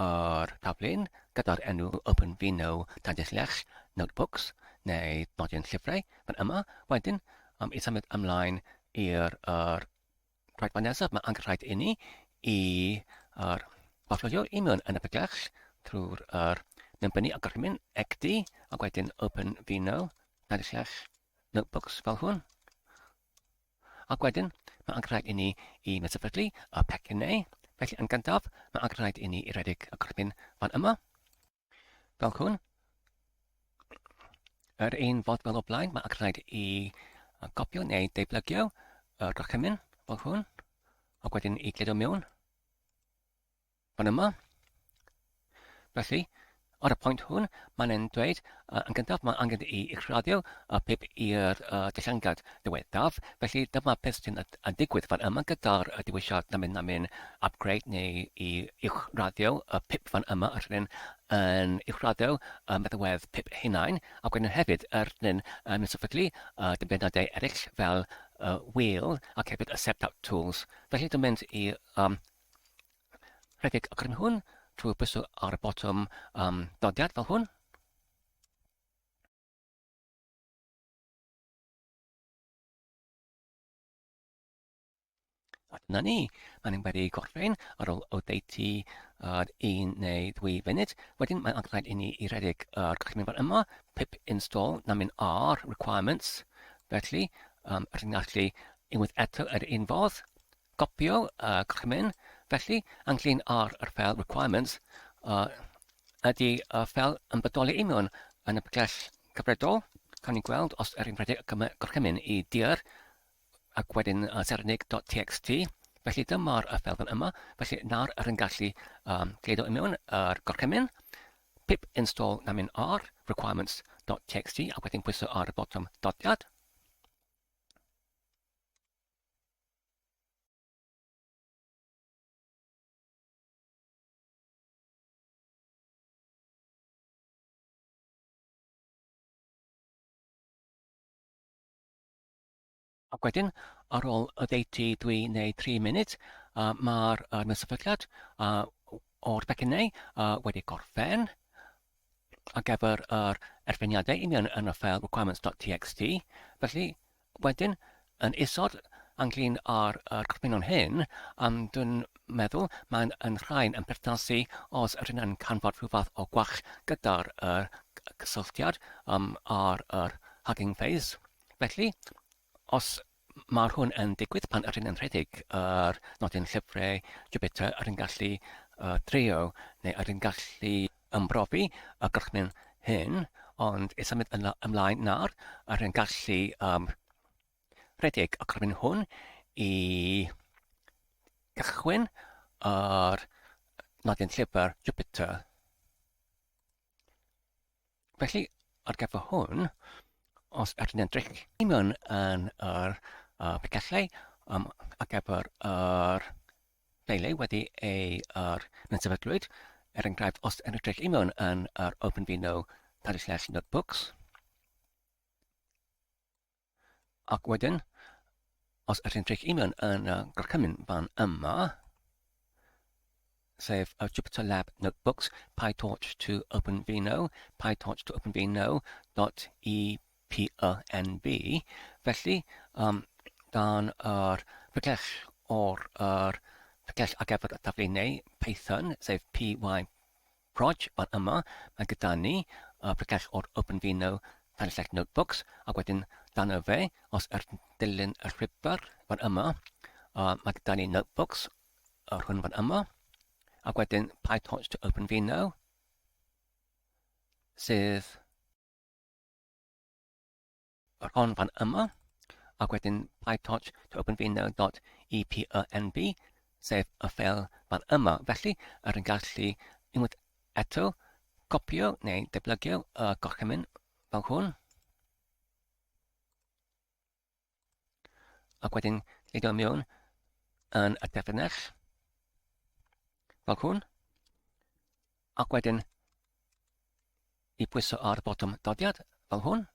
yr taflen gyda'r enw OpenVINO Tandeslech Notebooks neu nodyn llyfrau fan yma. Wedyn, um, i symud ymlaen i'r er Rhaid mae nesaf, mae angen rhaid inni i yr offlodio i mewn yn y pegell trwy'r yr mewnbynnu a gorchymyn XD ac wedyn open vino slash notebooks fel hwn. Ac wedyn mae angen rhaid inni i sefydlu y pecynnau. Felly yn gyntaf mae angen rhaid inni i redeg y gorchymyn fan yma. Fel hwn. Yr un fod fel o blaen, mae rhaid i gopio neu deblygio y gorchymyn fel hwn, ac wedyn i gludo mewn fan yma. Felly, ar y pwynt hwn, mae'n e'n dweud, yn gyntaf, mae angen i uwchraddio y pip i'r uh, dillangad diweddaf. Felly, dyma beth sy'n yn digwydd fan yma gyda'r diwysiad namyn namyn upgrade neu i uwchraddio y pip fan yma yr hyn yn uwchraddio y meddalwedd pip hunain ac wedyn hefyd yr hyn yn sefydlu y dibynadau eraill fel y wheel ac hefyd y setup tools. Felly dwi'n mynd i um, rhedeg y grym hwn trwy bwyso ar y botwm um, dodiad fel hwn. A dyna ni, mae'n wedi gorffen ar ôl oddeutu ar un neu ddwy funud. Wedyn mae'n rhaid i ni i redeg yr gorchymyn fan yma, pip install namin r requirements. Felly, um, rydyn ni'n gallu unwaith eto yr un fodd, gopio y gorchymyn. Felly, ynglyn â'r yr ffeil requirements, uh, ydy y ffeil yn bodoli i mewn yn y pregell cyfredol. Cawn ni gweld os yr un rhedeg y gorchymyn i dir ac wedyn serenig.txt. Felly dyma'r y ffeil fan yma. Felly nawr yr yn gallu um, gledo i mewn yr gorchymyn pip install namin r requirements.txt ac wedyn pwyso ar y botwm dodiad. Ac wedyn, ar ôl oddeutu dwy neu tri munud, uh, mae'r uh, sefydliad uh, o'r becynnau uh, wedi gorffen ar gyfer yr erfyniadau i mewn yn y ffeil requirements.txt. Felly, wedyn, yn isod ynglyn â'r yr gorffennon hyn, um, dwi'n meddwl mae'n yn rhain yn perthnasu os ydyn yn canfod rhyw fath o gwall gyda'r yr cysylltiad um, ar yr Hugging Face. Felly, os mae'r hwn yn digwydd pan ydyn yn rhedeg yr nodyn llyfrau Jupyter, ydyn gallu uh, trio neu ydyn gallu ymbrofi y gorchymyn hyn, ond i symud ymlaen nawr, ydyn gallu um, rhedeg y gorchymyn hwn i gychwyn yr nodyn llyfr Jupyter. Felly, ar gyfer hwn, os ydyn ni'n edrych i mewn yn yr uh, pregethau um, ar gyfer yr ffeiliau wedi ei yr sefydlwyd, er enghraifft, os yn edrych i mewn yn yr OpenVINO slash notebooks, Ac wedyn, os ydych chi'n edrych i mewn yn y gorchymyn fan yma, sef y Jupyter Lab Notebooks, PyTorch to OpenVINO, PyTorch to OpenVINO dot EPNB, felly, um, dan yr pregell o'r yr pregell ar gyfer y taflenau Python, sef PY Proj, fan yma, mae gyda ni y pregell o'r OpenVINO Thanellech Notebooks, ac wedyn dan y fe, os er dilyn y llwybr fan yma, uh, mae gyda ni Notebooks, yr hwn fan yma, ac wedyn PyTorch to OpenVINO, sydd yr hon fan yma, ac wedyn PyTorch to OpenVINO.epnb, sef y ffeil fan yma. Felly, yr yn gallu unwaith eto copio neu deblygio y gorchymyn fel hwn. Ac wedyn gludo mewn yn y derfynell fel hwn. Ac wedyn i pwyso ar botwm dodiad fel hwn.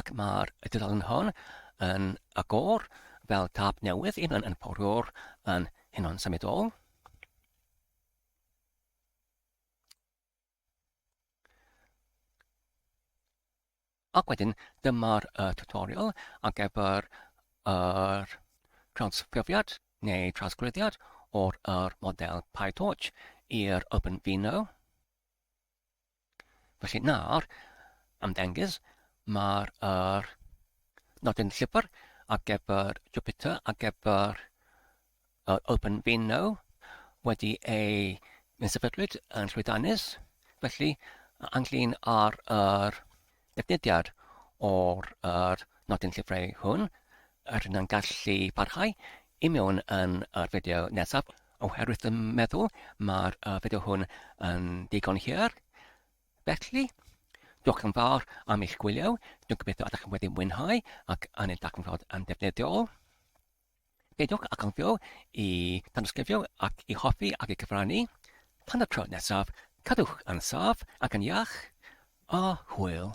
Ac mae'r dudalen hon yn agor fel tab newydd i mewn yn porwr yn hynod symudol. Ac wedyn dyma'r uh, tutorial ar gyfer yr trawsffurfiad neu trawsglwyddiad o'r yr model PyTorch i'r OpenVINO. Felly nawr, ymddengys, mae'r yr nodyn llyfr ar gyfer Jupyter ar gyfer yr OpenVINO wedi ei sefydlwyd yn llwyddiannus, felly ynglyn â'r yr defnyddiad o'r yr nodyn llyfrau hwn, rydyn ni'n gallu parhau i mewn yn yr fideo nesaf, oherwydd yn meddwl mae'r fideo hwn yn digon hir. Felly, diolch yn fawr am eich gwylio, dwi'n gobeithio ydych chi wedi mwynhau ac yn ei darganfod yn defnyddiol. Peidiwch â anghofio i danysgrifio ac i hoffi ac i gyfrannu. Tan y tro nesaf, cadwch yn saff ac yn iach, a hwyl.